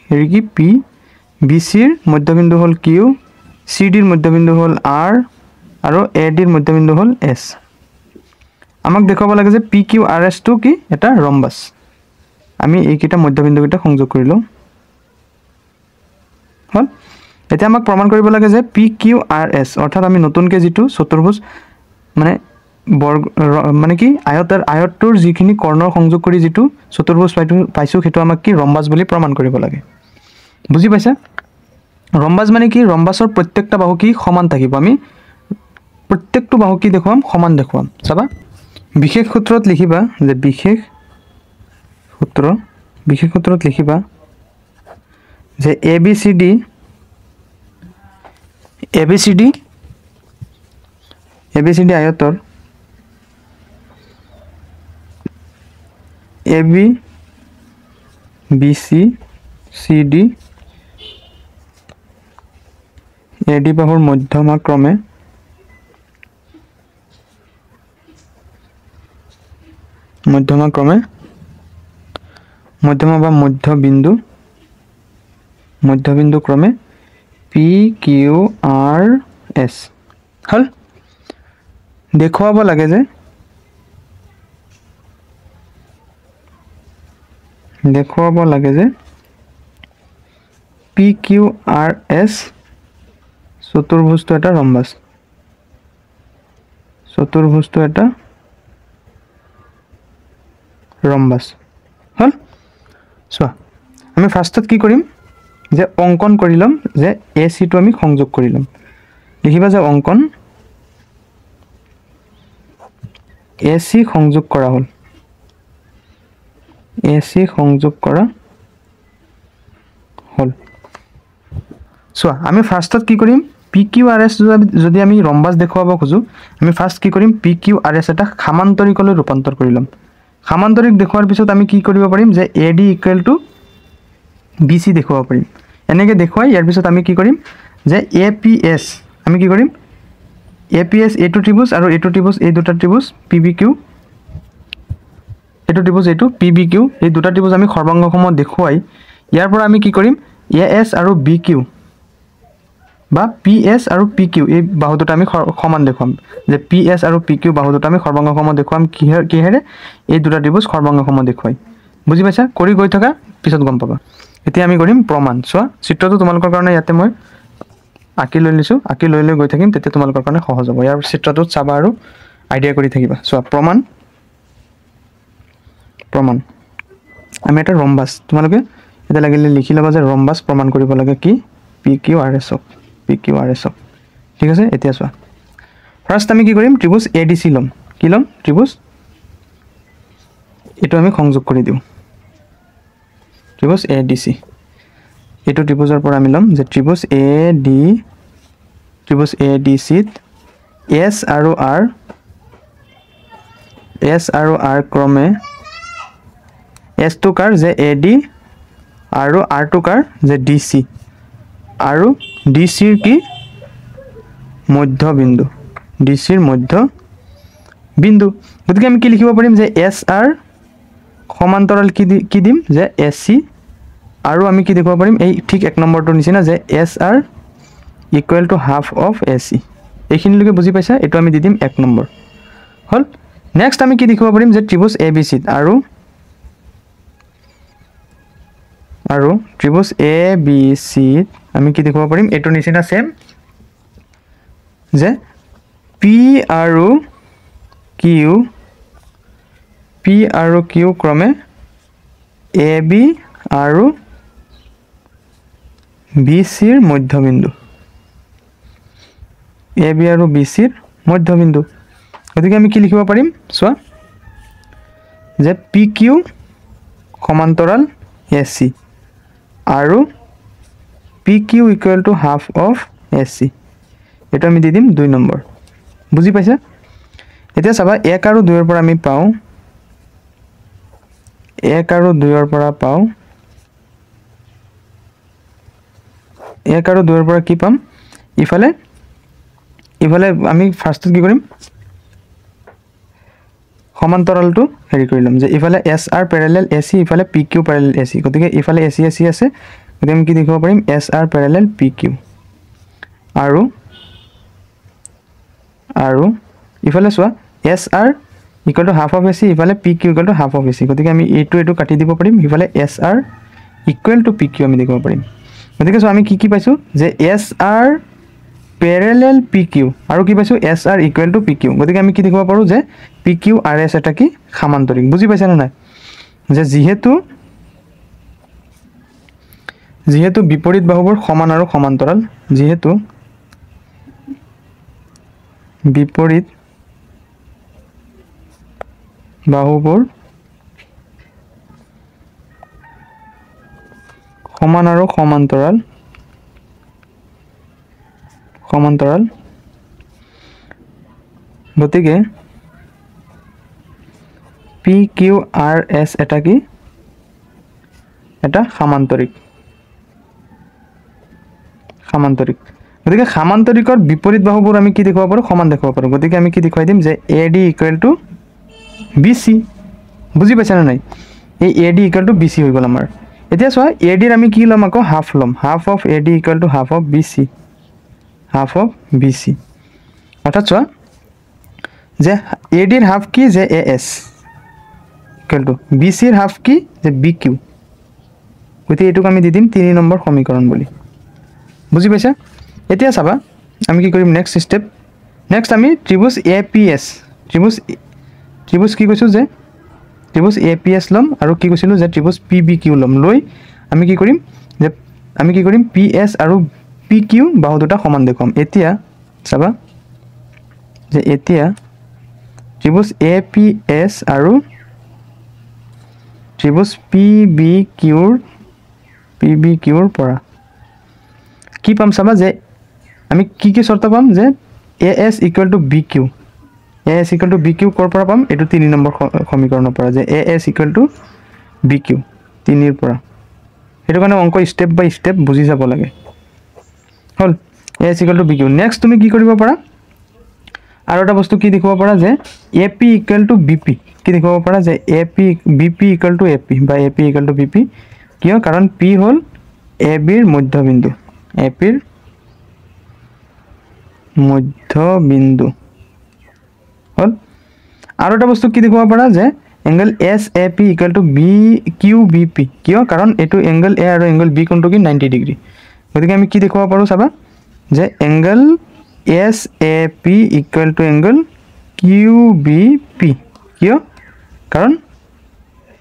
হেৰি কি পি, বি চিৰ মধ্যবিন্দু হ'ল কিউ, চি ডিৰ মধ্যবিন্দু হ'ল আৰ আৰু এ ডিৰ মধ্যবিন্দু হ'ল এছ। আমাক দেখুৱাব লাগে যে পি কিউ আৰ এছটো কি এটা ৰম্বাছ। আমি এইকেইটা মধ্যবিন্দুকেইটা সংযোগ কৰি লওঁ। হ'ল, এতিয়া আমাক প্ৰমাণ কৰিব লাগে যে পি কিউ আৰ এছ, অৰ্থাৎ আমি নতুনকৈ যিটো চতুৰ্ভুজ মানে বৰ্গ মানে কি আয়তৰ, আয়তটোৰ যিখিনি কৰ্ণৰ সংযোগ কৰি যিটো চতুৰ্ভুজ পাইছোঁ সেইটো আমাক কি ৰম্বাছ বুলি প্ৰমাণ কৰিব লাগে। বুজি পাইছা? ৰম্বাছ মানে কি, ৰম্বাছৰ প্ৰত্যেকটা বাহু কি সমান থাকিব। আমি প্ৰত্যেকটো বাহু কি দেখুৱাম, সমান দেখুৱাম। চাবা বিশেষ সূত্ৰত লিখিবা যে বিশেষ সূত্ৰত লিখিবা যে A B C D, A B C D, A B C D আয়তৰ A B B C C D A D বাহুৰ মধ্যমা ক্ৰমে মধ্যমা বা মধ্যবিন্দু, মধ্যবিন্দু ক্ৰমে পি কিউ আৰ এছ। হ'ল, দেখুৱাব লাগে যে পি কিউ আৰ এছ চতুৰ্ভুজটো এটা ৰম্বাছ, চতুৰ্ভুজটো এটা ৰম্বাছ। হ'ল, চোৱা আমি ফাৰ্ষ্টত কি কৰিম যে অংকন কৰি ল'ম যে এ চিটো আমি সংযোগ কৰি ল'ম। লিখিবা যে অংকন এ চি সংযোগ কৰা হ'ল, এ চি সংযোগ কৰা হ'ল। চোৱা আমি ফাৰ্ষ্টত কি কৰিম, পি কিউ আৰ এছ যদি আমি ৰম্বাছ দেখুৱাব খোজোঁ, আমি ফাৰ্ষ্ট কি কৰিম, পি কিউ আৰ এছ এটা সামান্তৰিকলৈ ৰূপান্তৰ কৰি ল'ম। সামান্তৰিক দেখুওৱাৰ পিছত আমি কি কৰিব পাৰিম যে A D equal to B C দেখুৱাব পাৰিম। এনেকৈ দেখুৱাই ইয়াৰ পিছত আমি কি কৰিম যে এ পি এছ, আমি কি কৰিম এ পি এছ এইটো ত্ৰিভুজ আৰু এইটো ত্ৰিভুজ, এই দুটা ত্ৰিভুজ পি বি কিউ, এইটো ত্ৰিভুজ এইটো পি বি কিউ, এই দুটা ত্ৰিভুজ আমি সৰ্বাংগসম দেখুৱাই ইয়াৰ পৰা আমি কি কৰিম এ এছ আৰু বি কিউ বা পি এছ আৰু পি কিউ এই বাহু দুটা আমি সমান দেখুৱাম। যে পি এছ আৰু পি কিউ বাহু দুটা আমি সৰ্বাংগসম দেখুৱাম কিহেৰে, এই দুটা ত্ৰিভুজ সৰ্বাংগসম দেখুৱাই। বুজি পাইছা? কৰি গৈ থকা পিছত গম পাবা। এতিয়া আমি কৰিম প্ৰমাণ। চোৱা চিত্ৰটো তোমালোকৰ কাৰণে ইয়াতে মই আঁকি লৈ লৈছোঁ, আঁকি লৈ লৈ গৈ থাকিম, তেতিয়া তোমালোকৰ কাৰণে সহজ হ'ব। ইয়াৰ চিত্ৰটোত চাবা আৰু আইডিয়া কৰি থাকিবা। চোৱা প্ৰমাণ, প্ৰমাণ আমি এটা ৰম্বাছ, তোমালোকে এতিয়া লাগিলে লিখি ল'বা যে ৰম্বাছ প্ৰমাণ কৰিব লাগে কি পি কিউ আৰ এছক, পি কিউ আৰ এছক। ঠিক আছে, এতিয়া চোৱা ফাৰ্ষ্ট আমি কি কৰিম, ত্ৰিভুজ এ ডি চি ল'ম। কি ল'ম, ত্ৰিভুজ এইটো আমি সংযোগ কৰি দিওঁ, ত্ৰিভুজ এ ডি চি। এইটো ত্ৰিভুজৰ পৰা আমি ল'ম যে ত্ৰিভুজ এ ডি, ত্ৰিভুজ এ ডি চিত এছ আৰু আৰ, এছ আৰু আৰ ক্ৰমে এছটো কাৰ যে এ ডি আৰু আৰটো কাৰ যে ডি চি, আৰু ডি চিৰ কি মধ্যবিন্দু, ডি চিৰ মধ্য বিন্দু। গতিকে আমি কি লিখিব পাৰিম যে এছ আৰ সমান্তৰাল কি দিম যে এছ চি, আৰু আমি কি দেখুৱাব পাৰিম এই ঠিক এক নম্বৰটোৰ নিচিনা যে S R equal to half of A C. এইখিনিলৈকে বুজি পাইছা? এইটো আমি দি দিম এক নম্বৰ। হ'ল, নেক্সট আমি কি দেখুৱাব পাৰিম যে ত্ৰিভুজ এ বি চিত আৰু আৰু ত্ৰিভুজ এ বি চিত আমি কি দেখুৱাব পাৰিম এইটোৰ নিচিনা ছেম যে পি আৰু কিউ, পি আৰু কিউ ক্ৰমে এ বি আৰু বি চিৰ মধ্যবিন্দু, এ বি আৰু বি চিৰ মধ্যবিন্দু। গতিকে আমি কি লিখিব পাৰিম চোৱা যে পি কিউ সমান্তৰাল এ চি আৰু P Q equal to half of A C, এইটো আমি দি দিম 2 নম্বৰ। বুজি পাইছা? এতিয়া চাবা 1 আৰু 2ৰ পৰা আমি পাওঁ, 1 আৰু 2ৰ পৰা পাওঁ, 1 আৰু 2ৰ পৰা কি পাম, ইফালে ইফালে আমি ফাৰ্ষ্টত কি কৰিম, সমান্তৰালটো হেৰি কৰি ল'ম যে ইফালে S R parallel A C, ইফালে P Q parallel A C, গতিকে ইফালে এ চি এ চি আছে, গতিকে আমি কি দেখিব পাৰিম S R parallel P Q আৰু আৰু ইফালে চোৱা S R equal to half of A C, ইফালে P Q equal to half of A C, গতিকে আমি এইটো এইটো কাটি দিব পাৰিম, ইফালে S R equal to P Q আমি দেখিব পাৰিম। গতিকে চোৱা আমি কি কি পাইছোঁ যে S R parallel P Q আৰু কি পাইছোঁ S R equal to P Q, গতিকে আমি কি দেখিব পাৰোঁ যে পি কিউ আৰ এছ এটা কি সামান্তৰিক। বুজি পাইছানে নাই যে যিহেতু যিহেতু বিপৰীত বাহুবোৰ সমান আৰু সমান্তৰাল, যিহেতু বিপৰীত বাহুবোৰ সমান আৰু সমান্তৰাল সমান্তৰাল, গতিকে পি কিউ আৰ এছ এটা কি এটা সামান্তৰিক, সামান্তৰিক। গতিকে সামান্তৰিকৰ বিপৰীত বাহুবোৰ আমি কি দেখুৱাব পাৰোঁ, সমান দেখুৱাব পাৰোঁ। গতিকে আমি কি দেখুৱাই দিম যে A D equal to B C. বুজি পাইছানে নাই? এই A D equal to B C হৈ গ'ল আমাৰ। এতিয়া চোৱা এ ডিৰ আমি কি ল'ম, আকৌ হাফ ল'ম, half of A D equal to half of B C, half of B C. অৰ্থাৎ চোৱা যে এ ডিৰ হাফ কি যে A S equal to B চিৰ হাফ কি যে বি কিউ, গতিকে এইটোক আমি দি দিম 3 নম্বৰ সমীকৰণ বুলি। বুজি পাইছা? এতিয়া চাবা আমি কি কৰিম নেক্সট ষ্টেপ, নেক্সট আমি ত্ৰিভুজ এ পি এছ, ত্ৰিভুজ ত্ৰিভুজ কি কৈছোঁ যে ত্ৰিভুজ এ পি এছ ল'ম আৰু কি কৈছিলোঁ যে ত্ৰিভুজ পি বি কিউ ল'ম, লৈ আমি কি কৰিম যে আমি কি কৰিম পি এছ আৰু পি কিউ বাহু দুটা সমান দেখুৱাম। এতিয়া চাবা যে এতিয়া ত্ৰিভুজ এ পি এছ আৰু ত্ৰিভুজ পি বি কিউৰ, পি বি কিউৰ পৰা কি পাম চাবা যে আমি কি কি চৰ্ত পাম যে A S equal to B Q, A S equal to B Q ক'ৰ পৰা পাম, এইটো 3 নম্বৰ সমীকৰণৰ পৰা যে A S equal to B Q 3ৰ পৰা। সেইটো কাৰণে অংক ষ্টেপ বাই ষ্টেপ বুজি যাব লাগে। হ'ল A S equal to B Q. Next তুমি কি কৰিব পাৰা, আৰু এটা বস্তু কি দেখুৱাব পাৰা যে A P equal to B P, কি দেখুৱাব পাৰা যে A P B P equal to A P বা A P equal to B P. কিয়? কাৰণ পি হ'ল এ বিৰ মধ্যবিন্দু, এ পিৰ মধ্যবিন্দু হ'ল। আৰু এটা বস্তু কি দেখুৱাব পাৰা যে angle S A P equal to B Q B P. কিয়? কাৰণ এইটো এংগল এ আৰু এংগল বি কোনটো কি 90 ডিগ্ৰী। গতিকে আমি কি দেখুৱাব পাৰোঁ চাবা যে angle S A P equal to angle Q B P. কিয়? কাৰণ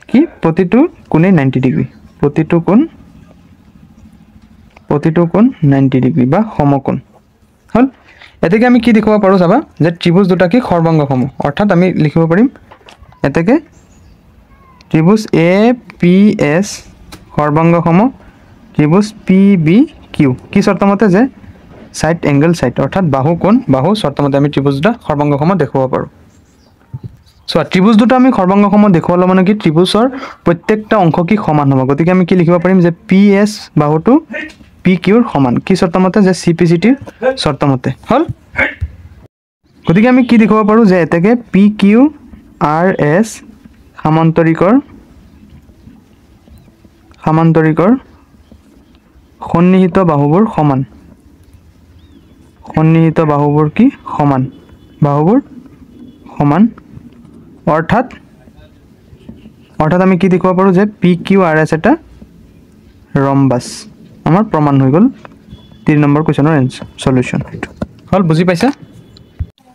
কি প্ৰতিটো কোণেই 90 ডিগ্ৰী, প্ৰতিটো কোণ, প্ৰতিটো কোণ 90 ডিগ্ৰী বা সমকোণ হ'ল। এতেকে আমি কি দেখুৱাব পাৰোঁ চাবা যে ত্ৰিভুজ দুটা কি সৰ্বাংগসম, অৰ্থাৎ আমি লিখিব পাৰিম এতেকে ত্ৰিভুজ এ পি এছ সৰ্বাংগসম ত্ৰিভুজ পি বি কিউ। কি চৰ্তমতে যে সাইড এংগল সাইড, অৰ্থাৎ বাহু কোণ বাহু চৰ্তমতে আমি ত্ৰিভুজ দুটা সৰ্বাংগসম দেখুৱাব পাৰোঁ। চোৱা ত্ৰিভুজ দুটা আমি সৰ্বাংগসম দেখুৱালে মানে কি ত্ৰিভুজৰ প্ৰত্যেকটা অংশ কি সমান হ'ব। গতিকে আমি কি লিখিব পাৰিম যে পি এছ বাহুটো পি কিউৰ সমান, কি চৰ্তমতে যে চি পি চি টিৰ চৰ্তমতে হ'ল। গতিকে আমি কি দেখুৱাব পাৰোঁ যে এতেকে পি কিউ আৰ এছ সামান্তৰিকৰ, সামান্তৰিকৰ সন্নিহিত বাহুবোৰ সমান, সন্নিহিত বাহুবোৰ কি সমান, বাহুবোৰ সমান, অৰ্থাৎ অৰ্থাৎ আমি কি দেখুৱাব পাৰোঁ যে পি কিউ আৰ এছ এটা ৰম্বাছ। আমাৰ প্ৰমাণ হৈ গ'ল 3 নম্বৰ কুৱেশ্যনৰ এনচাৰ সলিউশ্যন হ'ল। বুজি পাইছা?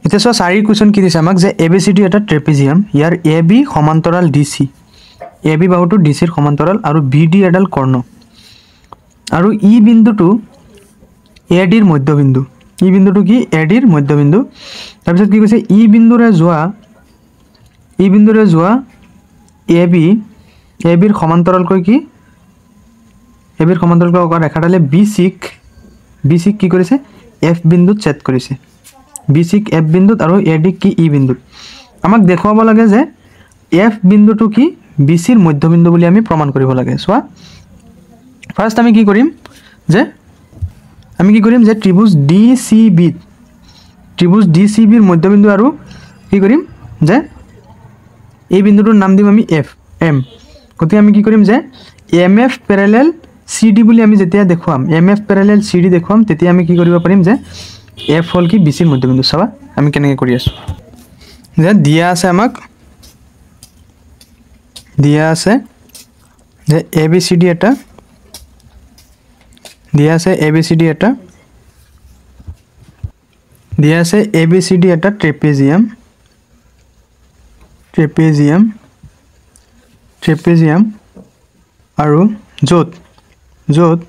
এতিয়া চোৱা 4 কুৱেশ্যন কি দিছে আমাক যে এ বি চি ডি এটা ট্ৰেপিজিয়াম, ইয়াৰ এ বি সমান্তৰাল ডি চি, এ বি বাহুটো ডি চিৰ সমান্তৰাল আৰু বি ডি এডাল কৰ্ণ আৰু ই বিন্দুটো এ ডিৰ মধ্যবিন্দু। ই বিন্দুটো কি? এ ডিৰ মধ্যবিন্দু। তাৰপিছত কি কৈছে? ই বিন্দুৰে যোৱা এ বিৰ সমান্তৰালকৈ কি? এ বিৰ সমান্তৰালকৈ অঁকা ৰেখাডালে বি চিক কি কৰিছে? এফ বিন্দুত ছেদ কৰিছে। বি চিক এফ বিন্দুত আৰু এ ডিক কি? ই বিন্দুত। আমাক দেখুৱাব লাগে যে এফ বিন্দুটো কি বি চিৰ মধ্যবিন্দু বুলি আমি প্ৰমাণ কৰিব লাগে। চোৱা, ফাৰ্ষ্ট আমি কি কৰিম যে ত্ৰিভুজ ডি চি বিত, ত্ৰিভুজ ডি চি বিৰ মধ্যবিন্দু আৰু কি কৰিম যে এই বিন্দুটোৰ নাম দিম আমি এফ এম। গতিকে আমি কি কৰিম যে M F parallel C D বুলি আমি যেতিয়া দেখুৱাম, M F parallel C D দেখুৱাম, তেতিয়া আমি কি কৰিব পাৰিম যে এফ হ'ল কি বি চিৰ মধ্যবিন্দু। চাবা আমি কেনেকৈ কৰি আছোঁ। যে দিয়া আছে আমাক, দিয়া আছে যে এ বি চি ডি এটা, দিয়া আছে এ বি চি ডি এটা, দিয়া আছে এ বি চি ডি এটা ট্ৰেপেজিয়াম, ট্ৰেপেজিয়াম, ট্ৰেপেজিয়াম আৰু য'ত য'ত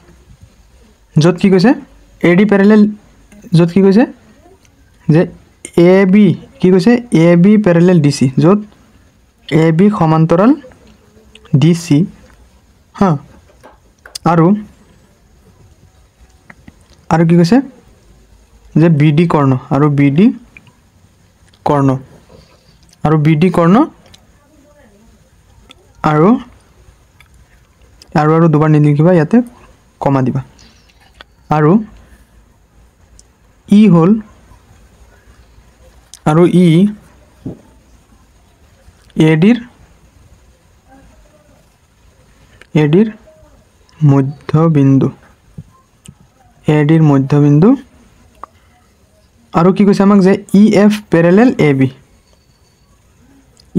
য'ত কি কৈছে? এ ডি পেৰেলেল, য'ত কি কৈছে যে এ বি কি কৈছে? A B parallel D C, য'ত এ বি সমান্তৰাল ডি চি, হা, আৰু আৰু কি কৈছে যে বি ডি কৰ্ণ আৰু বি ডি কৰ্ণ আৰু বি ডি কৰ্ণ আৰু আৰু আৰু দুবাৰ নিলিখিবা, ইয়াতে কমা দিবা। আৰু ই হ'ল আৰু ই এ ডিৰ মধ্যবিন্দু, এ ডিৰ মধ্যবিন্দু আৰু কি কৈছে আমাক যে E F parallel A B,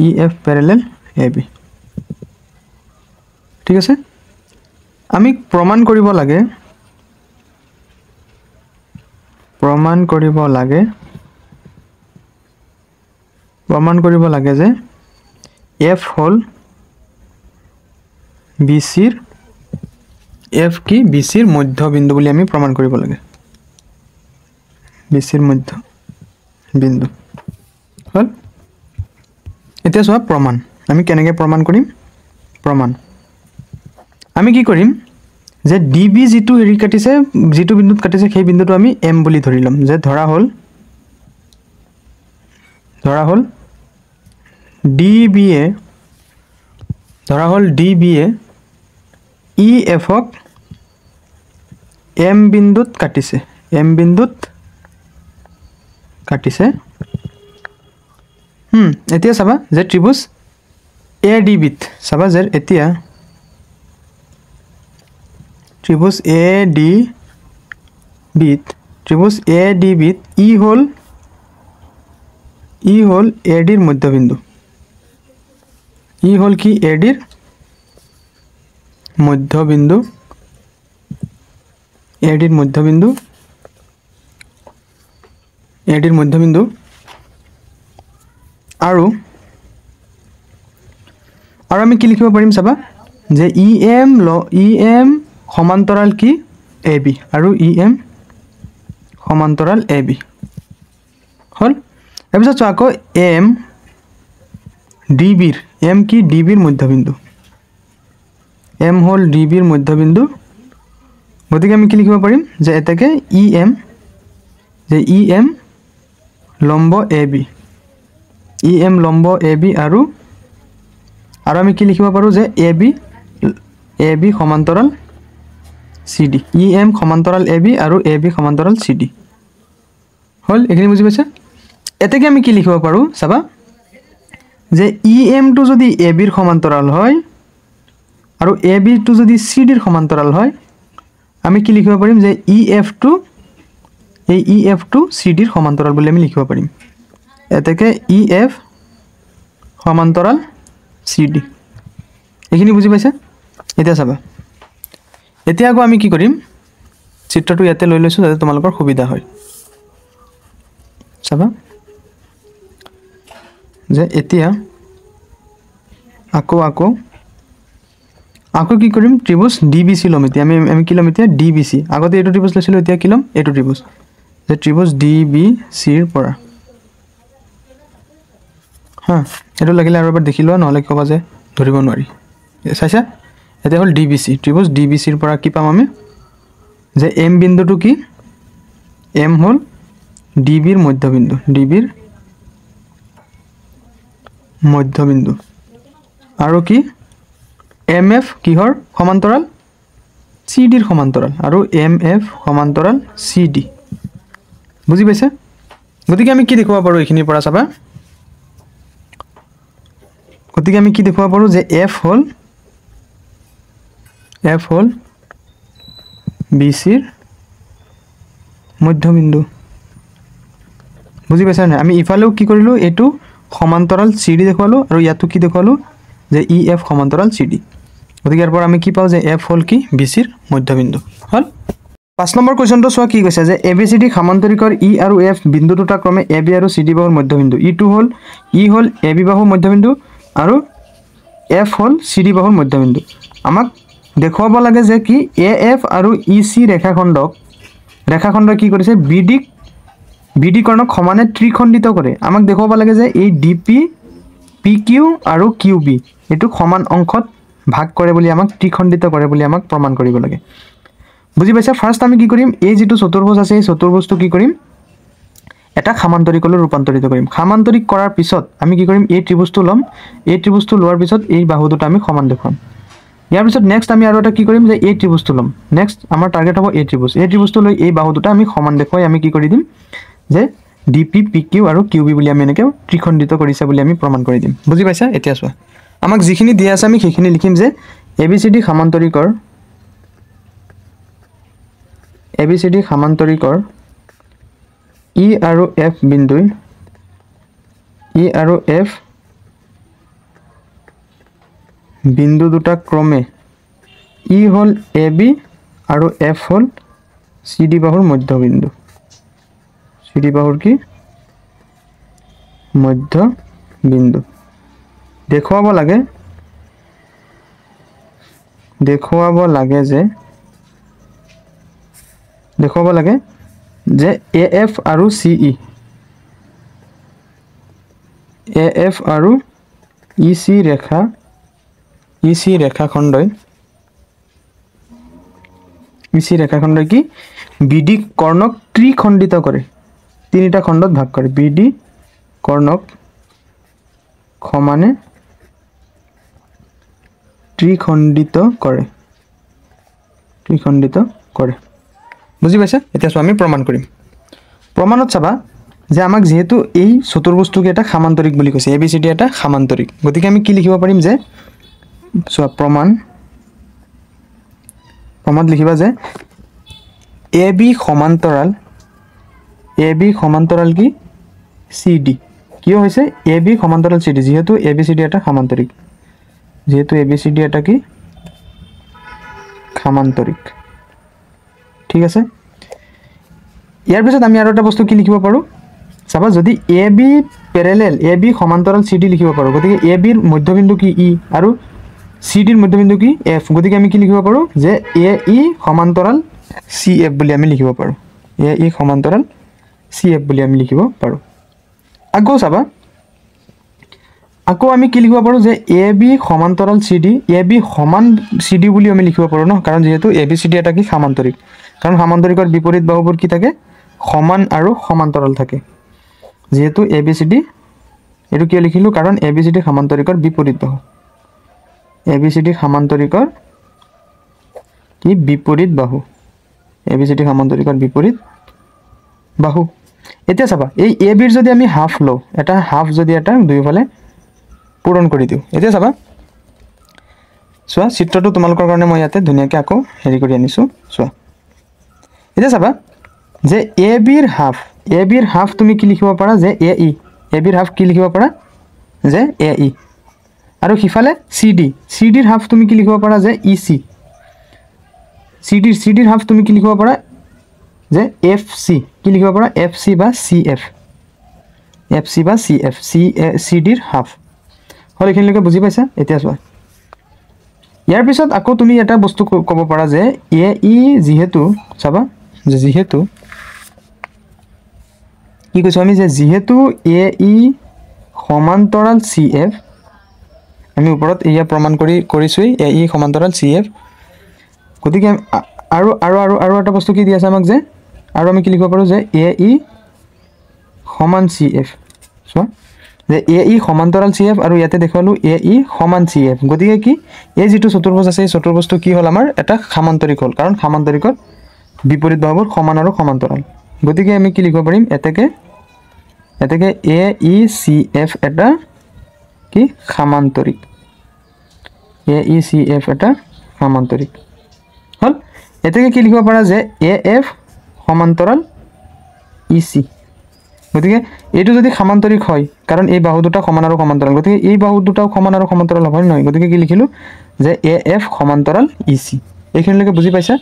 E F parallel A B. ঠিক আছে, আমি প্ৰমাণ কৰিব লাগে, প্ৰমাণ কৰিব লাগে, প্ৰমাণ কৰিব লাগে যে এফ হ'ল বি চিৰ, এফ কি বি চিৰ মধ্যবিন্দু বুলি আমি প্ৰমাণ কৰিব লাগে, বি চিৰ মধ্যবিন্দু হ'ল। এতিয়া চোৱা প্ৰমাণ আমি কেনেকৈ প্ৰমাণ কৰিম। প্ৰমাণ আমি কি কৰিম যে ডি বি যিটো হেৰি কাটিছে, যিটো বিন্দুত কাটিছে সেই বিন্দুটো আমি এম বুলি ধৰি ল'ম। যে ধৰা হ'ল ডি বি এ, ধৰা হ'ল D B A E এফক M বিন্দুত কাটিছে, এম বিন্দুত কাটিছে। এতিয়া চাবা যে ত্ৰিভুজ এ ডি বিত, চাবা যে এতিয়া ত্ৰিভুজ এ ডি বিত, ত্ৰিভুজ এ ডি বিত ই হ'ল এ ডিৰ মধ্যবিন্দু, ই হ'ল কি এ ডিৰ মধ্যবিন্দু, এ ডিৰ মধ্যবিন্দু, এ ডিৰ মধ্যবিন্দু আৰু আৰু আমি কি লিখিব পাৰিম চাবা যে ই এম সমান্তৰাল কি এ বি আৰু ই এম সমান্তৰাল এ বি হ'ল। তাৰপিছত চোৱা আকৌ এম ডি বিৰ, এম কি ডি বিৰ মধ্যবিন্দু, এম হ'ল ডি বিৰ মধ্যবিন্দু। গতিকে আমি কি লিখিব পাৰিম যে এটাকে ই এম, যে ই এম লম্ব এ বি, ই এম লম্ব এ বি আৰু আৰু আমি কি লিখিব পাৰোঁ যে এ বি সমান্তৰাল চি ডি, ই এম সমান্তৰাল এ বি আৰু এ বি সমান্তৰাল চি ডি হ'ল। এইখিনি বুজি পাইছা? এতেকে আমি কি লিখিব পাৰোঁ চাবা যে ই এমটো যদি এ বিৰ সমান্তৰাল হয় আৰু এ বিটো যদি চি ডিৰ সমান্তৰাল হয়, আমি কি লিখিব পাৰিম যে ই এফটো, এই ই এফটো চি ডিৰ সমান্তৰাল বুলি আমি লিখিব পাৰিম। এতেকে ই এফ সমান্তৰাল চি ডি। এইখিনি বুজি পাইছা? এতিয়া চাবা, এতিয়া আকৌ আমি কি কৰিম, চিত্ৰটো ইয়াতে লৈ লৈছোঁ যাতে তোমালোকৰ সুবিধা হয়। চাবা যে এতিয়া আকৌ আকৌ আকৌ কি কৰিম, ত্ৰিভুজ ডি বি চি ল'ম। এতিয়া আমি আমি কি ল'ম? এতিয়া ডি বি চি। আগতে এইটো ত্ৰিভুজ লৈছিলোঁ, এতিয়া কি ল'ম? এইটো ত্ৰিভুজ, যে ত্ৰিভুজ ডি বি চিৰ পৰা। হা, এইটো লাগিলে আৰু এবাৰ দেখি লোৱা, নহ'লে ক'বা যে ধৰিব নোৱাৰি। চাইছা, এতিয়া হ'ল ডি বি চি। ত্ৰিভুজ ডি বি চিৰ পৰা কি পাম আমি? যে এম বিন্দুটো কি? এম হ'ল ডি বিৰ মধ্যবিন্দু, ডি বিৰ মধ্যবিন্দু। আৰু কি? এম এফ কিহৰ সমান্তৰাল? চি ডিৰ সমান্তৰাল। আৰু এম এফ সমান্তৰাল চি ডি। বুজি পাইছে? গতিকে আমি কি দেখুৱাব পাৰোঁ এইখিনিৰ পৰা চাবা। গতিকে আমি কি দেখুৱাব পাৰোঁ যে এফ হ'ল বি চিৰ মধ্যবিন্দু। বুজি পাইছা নাই? আমি ইফালেও কি কৰিলোঁ? এইটো সমান্তৰাল চি ডি দেখুৱালোঁ, আৰু ইয়াতো কি দেখুৱালোঁ? যে ই এফ সমান্তৰাল চি ডি। গতিকে ইয়াৰ পৰা আমি কি পাওঁ যে এফ হ'ল কি? বি চিৰ মধ্যবিন্দু। হ'ল। 5 নম্বৰ কুৱেশ্যনটো চোৱা, কি কৈছে যে এ বি চি ডি সামান্তৰিকৰ ই আৰু এফ বিন্দু দুটা ক্ৰমে এ বি আৰু চি ডি বাহুৰ মধ্যবিন্দু। ইটো হ'ল, ই হ'ল এ বি বাহুৰ মধ্যবিন্দু আৰু এফ হ'ল চি ডি বাহুৰ মধ্যবিন্দু। আমাক দেখুৱাব লাগে যে কি? এ এফ আৰু ই চি ৰেখাখণ্ডই কি কৰিছে? বি ডি কৰ্ণক সমানে ত্ৰিখণ্ডিত কৰে। আমাক দেখুৱাব লাগে যে এই ডি পি, পি কিউ আৰু কিউ বি এইটো সমান অংশত ভাগ কৰে বুলি আমাক, ত্ৰিখণ্ডিত কৰে বুলি আমাক প্ৰমাণ কৰিব লাগে। বুজি পাইছা? ফাৰ্ষ্ট আমি কি কৰিম? এই যিটো চতুৰ্ভুজ আছে, এই চতুৰ্ভুজটো কি কৰিম? এটা সামান্তৰিকলৈ ৰূপান্তৰিত কৰিম। সামান্তৰিক কৰাৰ পিছত আমি কি কৰিম? এই ত্ৰিভুজটো ল'ম। এই ত্ৰিভুজটো লোৱাৰ পিছত এই বাহু দুটা আমি সমান দেখুৱাম। ইয়াৰ পিছত নেক্সট আমি আৰু এটা কি কৰিম যে এই ত্ৰিভুজটো ল'ম। নেক্সট আমাৰ টাৰ্গেট হ'ব এই ত্ৰিভুজ। এই ত্ৰিভুজটো লৈ এই বাহু দুটা আমি সমান দেখুৱাই আমি কি কৰি দিম যে ডি পি, পি কিউ আৰু কিউ বি বুলি আমি এনেকৈ ত্ৰিখণ্ডিত কৰিছে বুলি আমি প্ৰমাণ কৰি দিম। বুজি পাইছা? এতিয়া চোৱা, আমাক যিখিনি দিয়া আছে আমি সেইখিনি লিখিম যে এ বি চি ডি সামান্তৰিকৰ ই আৰু এফ বিন্দুই, ই আৰু এফ বিন্দু দুটা ক্ৰমে ই হ'ল এ বি আৰু এফ হ'ল চি ডি বাহুৰ মধ্যবিন্দু। চি ডি বাহুৰ কি? মধ্যবিন্দু। দেখুৱাব লাগে যে এ এফ আৰু চি ই, এ এফ আৰু ই চি ৰেখাখণ্ডই কি বি ডি কৰ্ণক ত্ৰিখণ্ডিত কৰে, তিনিটা খণ্ডত ভাগ কৰে। বি ডি কৰ্ণক সমানে ত্ৰিখণ্ডিত কৰে, ত্ৰিখণ্ডিত কৰে। বুজি পাইছা? এতিয়া চোৱা, আমি প্ৰমাণ কৰিম। প্ৰমাণত চাবা যে আমাক যিহেতু এই চতুৰ্ভুজটোক এটা সামান্তৰিক বুলি কৈছে, এ বি চি ডি এটা সামান্তৰিক, গতিকে আমি কি লিখিব পাৰিম যে চোৱা, প্ৰমাণত লিখিবা যে এ বি সমান্তৰাল কি? C D. কিয় হৈছে এ বি সমান্তৰাল চি ডি? যিহেতু এ বি চি ডি এটা সামান্তৰিক, যিহেতু এ বি চি ডি এটা কি? সামান্তৰিক। ঠিক আছে। ইয়াৰ পিছত আমি আৰু এটা বস্তু কি লিখিব পাৰোঁ চাবা, যদি A B parallel, A B সমান্তৰাল চি ডি লিখিব পাৰোঁ, গতিকে এ বিৰ মধ্যবিন্দু কি? ই। আৰু চি ডিৰ মধ্যবিন্দু কি? এফ। গতিকে আমি কি লিখিব পাৰোঁ যে এ ই সমান্তৰাল চি এফ বুলি আমি লিখিব পাৰোঁ। এ ই সমান্তৰাল চি এফ বুলি আমি লিখিব পাৰোঁ। আকৌ চাবা, আকৌ আমি কি লিখিব পাৰোঁ যে এ বি সমান্তৰাল চি ডি, এ বি সমান চি ডি বুলি আমি লিখিব পাৰোঁ ন, কাৰণ যিহেতু এ বি চি ডি এটা কি? সামান্তৰিক। কাৰণ সামান্তৰিকৰ বিপৰীত বাহুবোৰ কি থাকে? সমান আৰু সমান্তৰাল থাকে। যিহেতু এ বি চি ডি, এইটো কিয় লিখিলোঁ? কাৰণ এ বি চি ডি সামান্তৰিকৰ বিপৰীত বাহু, এ বি চি ডি সামান্তৰিকৰ কি? বিপৰীত বাহু। এ বি চি ডি সামান্তৰিকৰ বিপৰীত বাহু। এতিয়া চাবা, এই এ বিৰ যদি আমি হাফ লওঁ, এটা হাফ যদি এটা দুয়োফালে পূৰণ কৰি দিওঁ। এতিয়া চাবা, চোৱা, চিত্ৰটো তোমালোকৰ কাৰণে মই ইয়াতে ধুনীয়াকৈ আকৌ হেৰি কৰি আনিছোঁ। চোৱা, এতিয়া চাবা যে এ বিৰ হাফ তুমি কি লিখিব পাৰা যে এ ই, এ বিৰ হাফ কি লিখিব পাৰা যে এ ই। আৰু সিফালে চি ডি, চি ডিৰ হাফ তুমি কি লিখিব পাৰা যে ই চি, চি ডিৰ হাফ তুমি কি লিখিব পাৰা যে এফ চি, কি লিখিব পাৰা? এফ চি বা চি এফ, এফ চি বা চি এফ, চি এ চি ডিৰ হাফ হ'ল। এইখিনিলৈকে বুজি পাইছা? এতিয়া চোৱা। ইয়াৰ পিছত আকৌ তুমি এটা বস্তু ক'ব পাৰা যে এ ই যিহেতু চাবা যে যিহেতু কি কৈছোঁ আমি যে যিহেতু এ ই সমান্তৰাল চি এফ, আমি ওপৰত এয়া প্ৰমাণ কৰিছোঁৱেই এ ই সমান্তৰাল চি এফ। গতিকে আৰু আৰু আৰু আৰু এটা বস্তু কি দি আছে আমাক যে আৰু আমি কি লিখিব পাৰোঁ যে এ ই সমান চি এফ। চোৱা যে এ ই সমান্তৰাল চি এফ আৰু ইয়াতে দেখুৱালোঁ এ ই সমান চি এফ। গতিকে কি এই যিটো চতুৰ্ভুজ আছে এই চতুৰ্ভুজটো কি হ'ল আমাৰ এটা সামান্তৰিক হ'ল, কাৰণ সামান্তৰিকত বিপৰীত বাহুবোৰ সমান আৰু সমান্তৰাল। গতিকে আমি কি লিখিব পাৰিম এতেকে এতেকে এ ই চি এফ এটা কি সামান্তৰিক, এ ই চি এফ এটা সামান্তৰিক হ'ল। এতেকে কি লিখিব পাৰা যে এ এফ সমান্তৰাল ই চি। গতিকে এইটো যদি সামান্তৰিক হয়, কাৰণ এই বাহু দুটা সমান আৰু সমান্তৰাল, গতিকে এই বাহু দুটাও সমান আৰু সমান্তৰাল হ'ব নহয়। গতিকে কি লিখিলোঁ যে এ এফ সমান্তৰাল ই চি। এইখিনিলৈকে বুজি পাইছা?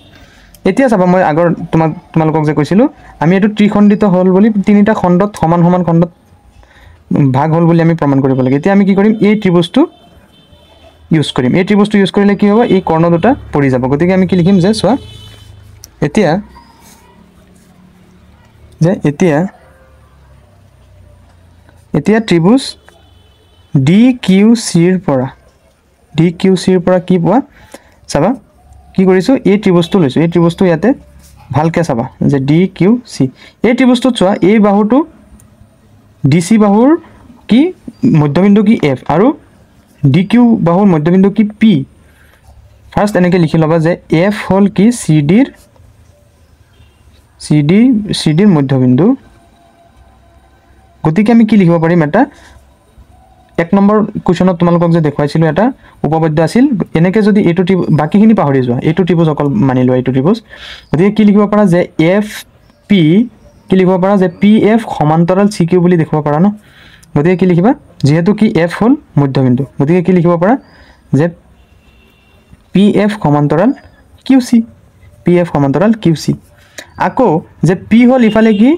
এতিয়া চাবা মই আগৰ তোমালোকক যে কৈছিলোঁ আমি এইটো ত্ৰিখণ্ডিত হ'ল বুলি, তিনিটা খণ্ডত সমান সমান খণ্ডত ভাগ হ'ল বুলি আমি প্ৰমাণ কৰিব লাগে। এতিয়া আমি কি কৰিম, এই ত্ৰিভুজটো ইউজ কৰিম। এই ত্ৰিভুজটো ইউজ কৰিলে কি হ'ব, এই কৰ্ণ দুটা পৰি যাব। গতিকে আমি কি লিখিম যে চোৱা এতিয়া যে এতিয়া এতিয়া ত্ৰিভুজ ডি কিউ চিৰ পৰা, ডি কিউ চিৰ পৰা কি পোৱা চাবা, কি কৰিছোঁ এই ত্ৰিভুজটো লৈছোঁ। এই ত্ৰিভুজটো ইয়াতে ভালকৈ চাবা যে ডি কিউ চি, এই ত্ৰিভুজটোত চোৱা এই বাহুটো ডি চি বাহুৰ কি মধ্যবিন্দু কি এফ আৰু ডি কিউ বাহুৰ মধ্যবিন্দু কি পি। ফাৰ্ষ্ট এনেকৈ লিখি ল'বা যে এফ হ'ল কি চি ডিৰ চি ডিৰ মধ্যবিন্দু। গতিকে আমি কি লিখিব পাৰিম, এটা এক নম্বৰ কুৱেশ্যনত তোমালোকক যে দেখুৱাইছিলোঁ এটা উপপাদ্য আছিল, এনেকৈ যদি এইটো ত্ৰিভুজ বাকীখিনি পাহৰি যোৱা, এইটো ত্ৰিভুজ অকল মানি লোৱা এইটো ত্ৰিভুজ। গতিকে কি লিখিব পাৰা যে এফ পি, কি লিখিব পাৰা যে পি এফ সমান্তৰাল চি কিউ বুলি দেখুৱাব পাৰা ন। গতিকে কি লিখিবা, যিহেতু কি এফ হ'ল মধ্যবিন্দু, গতিকে কি লিখিব পাৰা যে পি এফ সমান্তৰাল কিউ চি, পি এফ সমান্তৰাল কিউ চি। আকৌ যে পি হ'ল ইফালে কি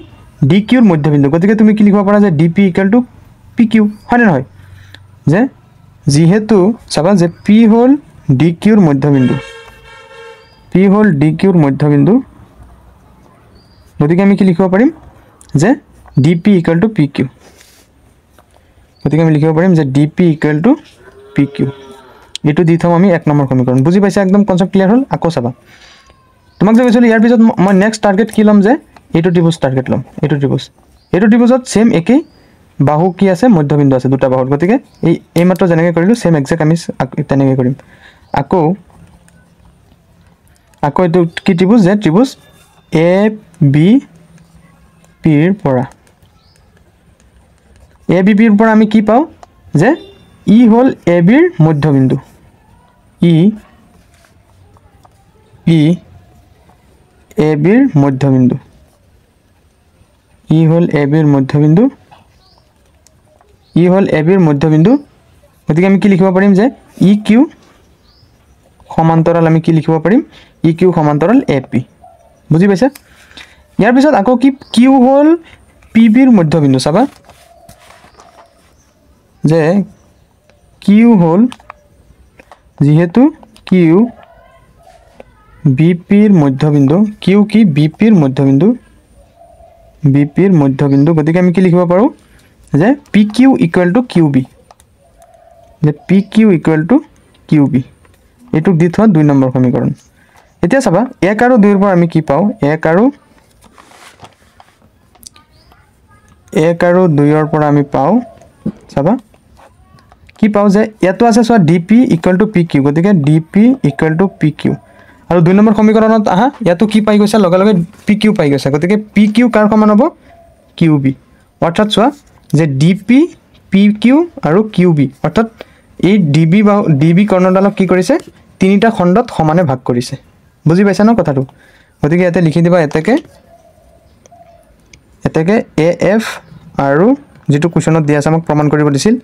ডি কিউৰ মধ্যবিন্দু, গতিকে তুমি কি লিখিব পাৰা যে D P equal to P Q, হয়নে নহয়? যে যিহেতু চাবা যে পি হ'ল ডি কিউৰ মধ্যবিন্দু, পি হ'ল ডি কিউৰ মধ্যবিন্দু, গতিকে আমি কি লিখিব পাৰিম যে D P equal to P Q. গতিকে আমি লিখিব পাৰিম যে D P equal to P Q. এইটো দি থ'ম আমি এক নম্বৰ সমীকৰণ। বুজি পাইছা? একদম কনচেপ্ট ক্লিয়াৰ হ'ল? আকৌ চাবা তোমাক যে কৈছিলোঁ ইয়াৰ পিছত মই নেক্সট টাৰ্গেট কি ল'ম যে এইটো ত্ৰিভুজ টাৰ্গেট ল'ম, এইটো ত্ৰিভুজ। এইটো ত্ৰিভুজত ছেম একেই বাহু কি আছে, মধ্যবিন্দু আছে দুটা বাহুত। গতিকে এই এইমাত্ৰ যেনেকৈ কৰিলোঁ ছেম একজেক্ট আমি তেনেকৈ কৰিম। আকৌ আকৌ এইটো কি ত্ৰিভুজ যে ত্ৰিভুজ এ বি পিৰ পৰা, এ বি পিৰ পৰা আমি কি পাওঁ যে ই হ'ল এ বিৰ মধ্যবিন্দু, ই ই এ বিৰ মধ্যবিন্দু, ই হ'ল এ বিৰ মধ্যবিন্দু, ই হ'ল এ বিৰ মধ্যবিন্দু। গতিকে আমি কি লিখিব পাৰিম যে ই কিউ সমান্তৰাল, আমি কি লিখিব পাৰিম ই কিউ সমান্তৰাল এ পি। বুজি পাইছা? ইয়াৰ পিছত আকৌ কি কিউ হ'ল পি বিৰ মধ্যবিন্দু। চাবা যে কিউ হ'ল যিহেতু কিউ বি পিৰ মধ্যবিন্দু, কিউ কি বি পিৰ মধ্যবিন্দু, বি পিৰ মধ্যবিন্দু। গতিকে আমি কি লিখিব পাৰোঁ যে P Q equal to Q B, যে P Q equal to Q B. এইটোক দি থোৱা দুই নম্বৰ সমীকৰণ। এতিয়া চাবা এক আৰু দুইৰ পৰা আমি কি পাওঁ, এক আৰু দুইৰ পৰা আমি পাওঁ, চাবা কি পাওঁ যে ইয়াতো আছে চোৱা D P equal to P Q, গতিকে D P equal to P Q. আৰু দুই নম্বৰ সমীকৰণত আহা, ইয়াতো কি পাই গৈছে লগে লগে পি কিউ পাই গৈছে, গতিকে পি কিউ কাৰ সমান হ'ব কিউ বি। অৰ্থাৎ চোৱা যে ডি পি পি কিউ আৰু কিউ বি, অৰ্থাৎ এই ডি বি বা ডি বি কৰ্ণডালক কি কৰিছে তিনিটা খণ্ডত সমানে ভাগ কৰিছে। বুজি পাইছা ন কথাটো? গতিকে ইয়াতে লিখি দিবা এতেকে এতেকে এ এফ আৰু যিটো কুৱেশ্যনত দিয়া আছে আমাক প্ৰমাণ কৰিব দিছিল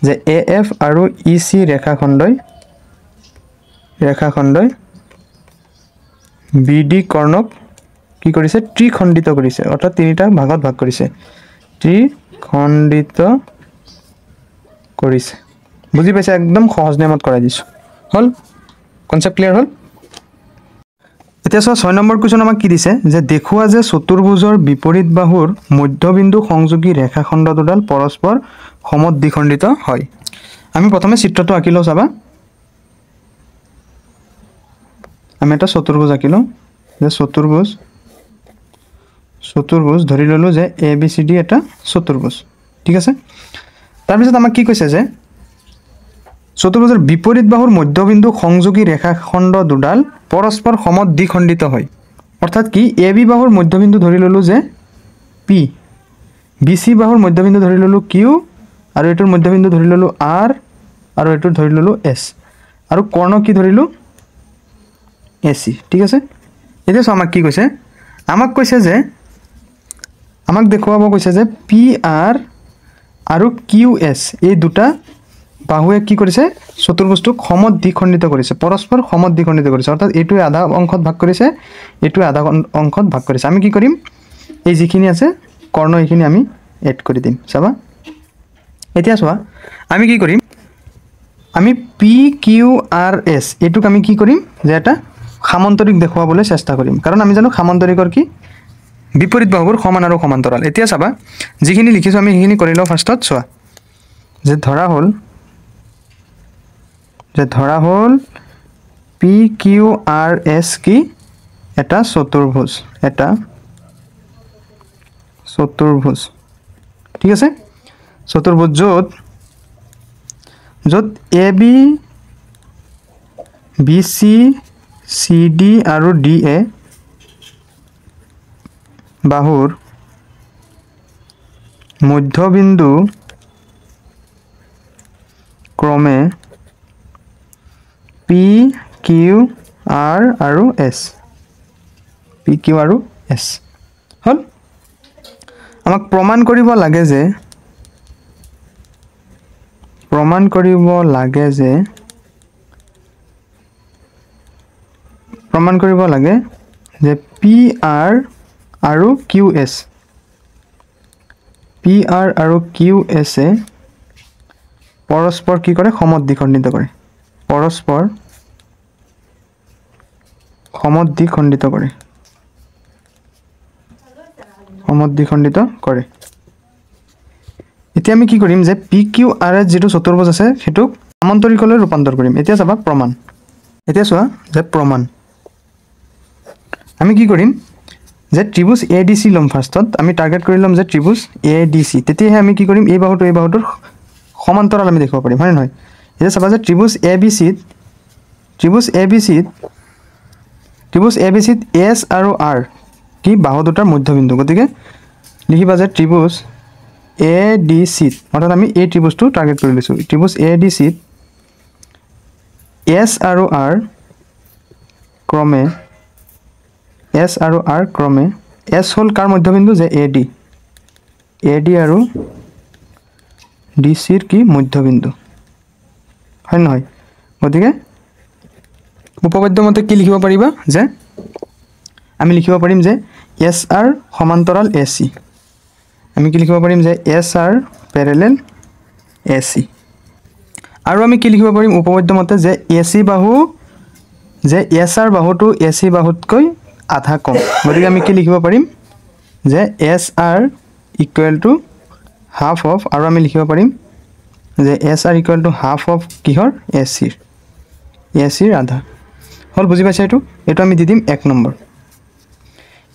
যে এ এফ আৰু ই চি ৰেখাখণ্ডই বি ডি কৰ্ণক কি কৰিছে ত্ৰিখণ্ডিত কৰিছে, অৰ্থাৎ তিনিটা ভাগত ভাগ কৰিছে, ত্ৰিখণ্ডিত কৰিছে। বুজি পাইছা? একদম সহজ নিয়মত কৰাই দিছোঁ। হ'ল। কনচেপ্ট ক্লিয়াৰ হ'ল। এতিয়া চোৱা 6 নম্বৰ কুৱেশ্যন আমাক কি দিছে যে দেখুওৱা যে চতুৰ্ভুজৰ বিপৰীত বাহুৰ মধ্যবিন্দু সংযোগী ৰেখাখণ্ড দুডাল পৰস্পৰ সমদ্বিখণ্ডিত হয়। আমি প্ৰথমে চিত্ৰটো আঁকি লওঁ। চাবা আমি এটা চতুৰ্ভুজ আঁকি লওঁ যে চতুৰ্ভুজ চতুৰ্ভুজ ধৰি ল'লোঁ যে এ বি চি ডি এটা চতুৰ্ভুজ, ঠিক আছে। তাৰপিছত আমাক কি কৈছে যে চতুৰ্ভুজৰ বিপৰীত বাহুৰ মধ্যবিন্দু সংযোগী ৰেখাখণ্ড দুডাল পৰস্পৰ সমদ্বিখণ্ডিত হয়। অৰ্থাৎ কি এ বি বাহুৰ মধ্যবিন্দু ধৰি ল'লোঁ যে পি, বি চি বাহুৰ মধ্যবিন্দু ধৰি ল'লোঁ কিউ, আৰু এইটোৰ মধ্যবিন্দু ধৰি ল'লোঁ আৰ, আৰু এইটোৰ ধৰি ল'লোঁ এছ, আৰু কৰ্ণ কি ধৰিলোঁ এ চি, ঠিক আছে। এতিয়া চোৱা আমাক কি কৈছে, আমাক কৈছে যে আমাক দেখুৱাব কৈছে যে পি আৰ আৰু কিউ এছ এই দুটা বাহুৱে কি কৰিছে চতুৰ্ভুজটোক সমদ্বিখণ্ডিত কৰিছে, পৰস্পৰ সমদ্বিখণ্ডিত কৰিছে। অৰ্থাৎ এইটোৱে আধা অংশত ভাগ কৰিছে, এইটোৱে আধা অংশত ভাগ কৰিছে। আমি কি কৰিম, এই যিখিনি আছে কৰ্ণ এইখিনি আমি এড কৰি দিম। চাবা এতিয়া চোৱা আমি কি কৰিম, আমি পি কিউ আৰ এছ এইটোক আমি কি কৰিম যে এটা সামন্তৰিক দেখুৱাবলৈ চেষ্টা কৰিম, কাৰণ আমি জানো সামন্তৰিকৰ কি বিপৰীত বাহুবোৰ সমান আৰু সমান্তৰাল। এতিয়া চাবা যিখিনি লিখিছোঁ আমি সেইখিনি কৰি লওঁ ফাৰ্ষ্টত। চোৱা যে ধৰা হ'ল পি কিউ আৰ এছ কি এটা চতুৰ্ভুজ, এটা চতুৰ্ভুজ, ঠিক আছে। চতুৰ্ভুজ য'ত য'ত A B B C C D আৰু ডি এ বাহুৰ মধ্যবিন্দু ক্ৰমে পি কিউ আৰ আৰু এছ, পি কিউ আৰু এছ হ'ল। আমাক প্ৰমাণ কৰিব লাগে যে প্ৰমাণ কৰিব লাগে যে পি আৰ আৰু কিউ এছ, পি আৰ আৰু কিউ এছে পৰস্পৰ কি কৰে সমদ্বিখণ্ডিত কৰে, পৰস্পৰ সমদ্বিখণ্ডিত কৰে, সমদ্বিখণ্ডিত কৰে। এতিয়া আমি কি কৰিম যে পি কিউ আৰ এছ যিটো চতুৰ্ভুজ আছে সেইটোক সামন্তৰিকলৈ ৰূপান্তৰ কৰিম। এতিয়া চাবা প্ৰমাণ, এতিয়া চোৱা যে প্ৰমাণ আমি কি কৰিম যে ত্ৰিভুজ এ ডি চি ল'ম। ফাৰ্ষ্টত আমি টাৰ্গেট কৰি ল'ম যে ত্ৰিভুজ এ ডি চি, তেতিয়াহে আমি কি কৰিম এই বাহুটো এই বাহুটোৰ সমান্তৰাল আমি দেখুৱাব পাৰিম, হয় নহয়। এতিয়া চাবা যে ত্ৰিভুজ এ বি চিত, ত্ৰিভুজ এ বি চিত, ত্ৰিভুজ এ বি চিত এছ আৰু আৰ কি বাহু দুটাৰ মধ্যবিন্দু, গতিকে লিখিবা যে ত্ৰিভুজ এ ডি চিত, অৰ্থাৎ আমি এই ত্ৰিভুজটো টাৰ্গেট কৰি লৈছোঁ, ত্ৰিভুজ এ ডি চিত এছ আৰু আৰ ক্ৰমে, এছ আৰু আৰ ক্ৰমে, এছ হ'ল কাৰ মধ্যবিন্দু যে এ ডি, এ ডি আৰু ডি চিৰ কি মধ্যবিন্দু, হয় নহয়। গতিকে উপপাদ্য মতে কি লিখিব পাৰিবা যে আমি লিখিব পাৰিম যে এছ আৰ সমান্তৰাল এ চি, আমি কি লিখিব পাৰিম যে S R parallel A C. আৰু আমি কি লিখিব পাৰিম উপপাদ্য মতে যে এ চি বাহু, যে এছ আৰ বাহুটো এ চি বাহুতকৈ আধা কম, গতিকে আমি কি লিখিব পাৰিম যে S R equal to half of, আৰু আমি লিখিব পাৰিম যে S R equal to half of কিহৰ এ চিৰ, এ চিৰ আধা হ'ল। বুজি পাইছা এইটো, এইটো আমি দি দিম 1 নম্বৰ।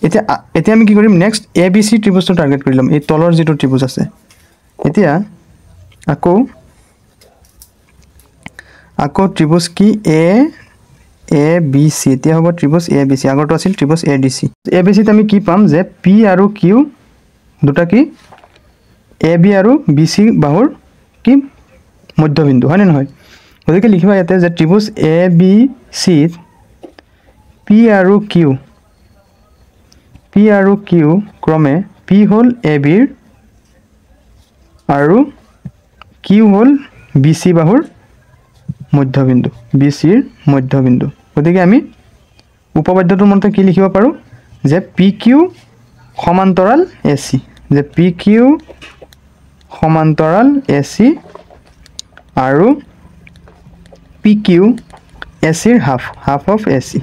এতিয়া এতিয়া আমি কি কৰিম next A B C ত্ৰিভুজটো target কৰি ল'ম, এই তলৰ যিটো ত্ৰিভুজ আছে। এতিয়া আকৌ আকৌ ত্ৰিভুজ কি এ এ বি চি, এতিয়া হ'ব ত্ৰিভুজ এ বি চি, আগৰটো আছিল ত্ৰিভুজ A D C. A B চিত আমি কি পাম যে পি আৰু কিউ দুটা কি এ বি আৰু বি চি বাহুৰ কি মধ্যবিন্দু, হয়নে নহয়। গতিকে লিখিবা ইয়াতে যে ত্ৰিভুজ এ বি চিত পি আৰু কিউ, পি আৰু কিউ ক্ৰমে পি হ'ল এ বিৰ আৰু কিউ হ'ল বি চি বাহুৰ মধ্যবিন্দু, বি চিৰ মধ্যবিন্দু। গতিকে আমি উপপাদ্যটোৰ মতে কি লিখিব পাৰোঁ যে পি কিউ সমান্তৰাল এ চি, যে পি কিউ সমান্তৰাল এ চি আৰু পি কিউ এ চিৰ half, half of A C.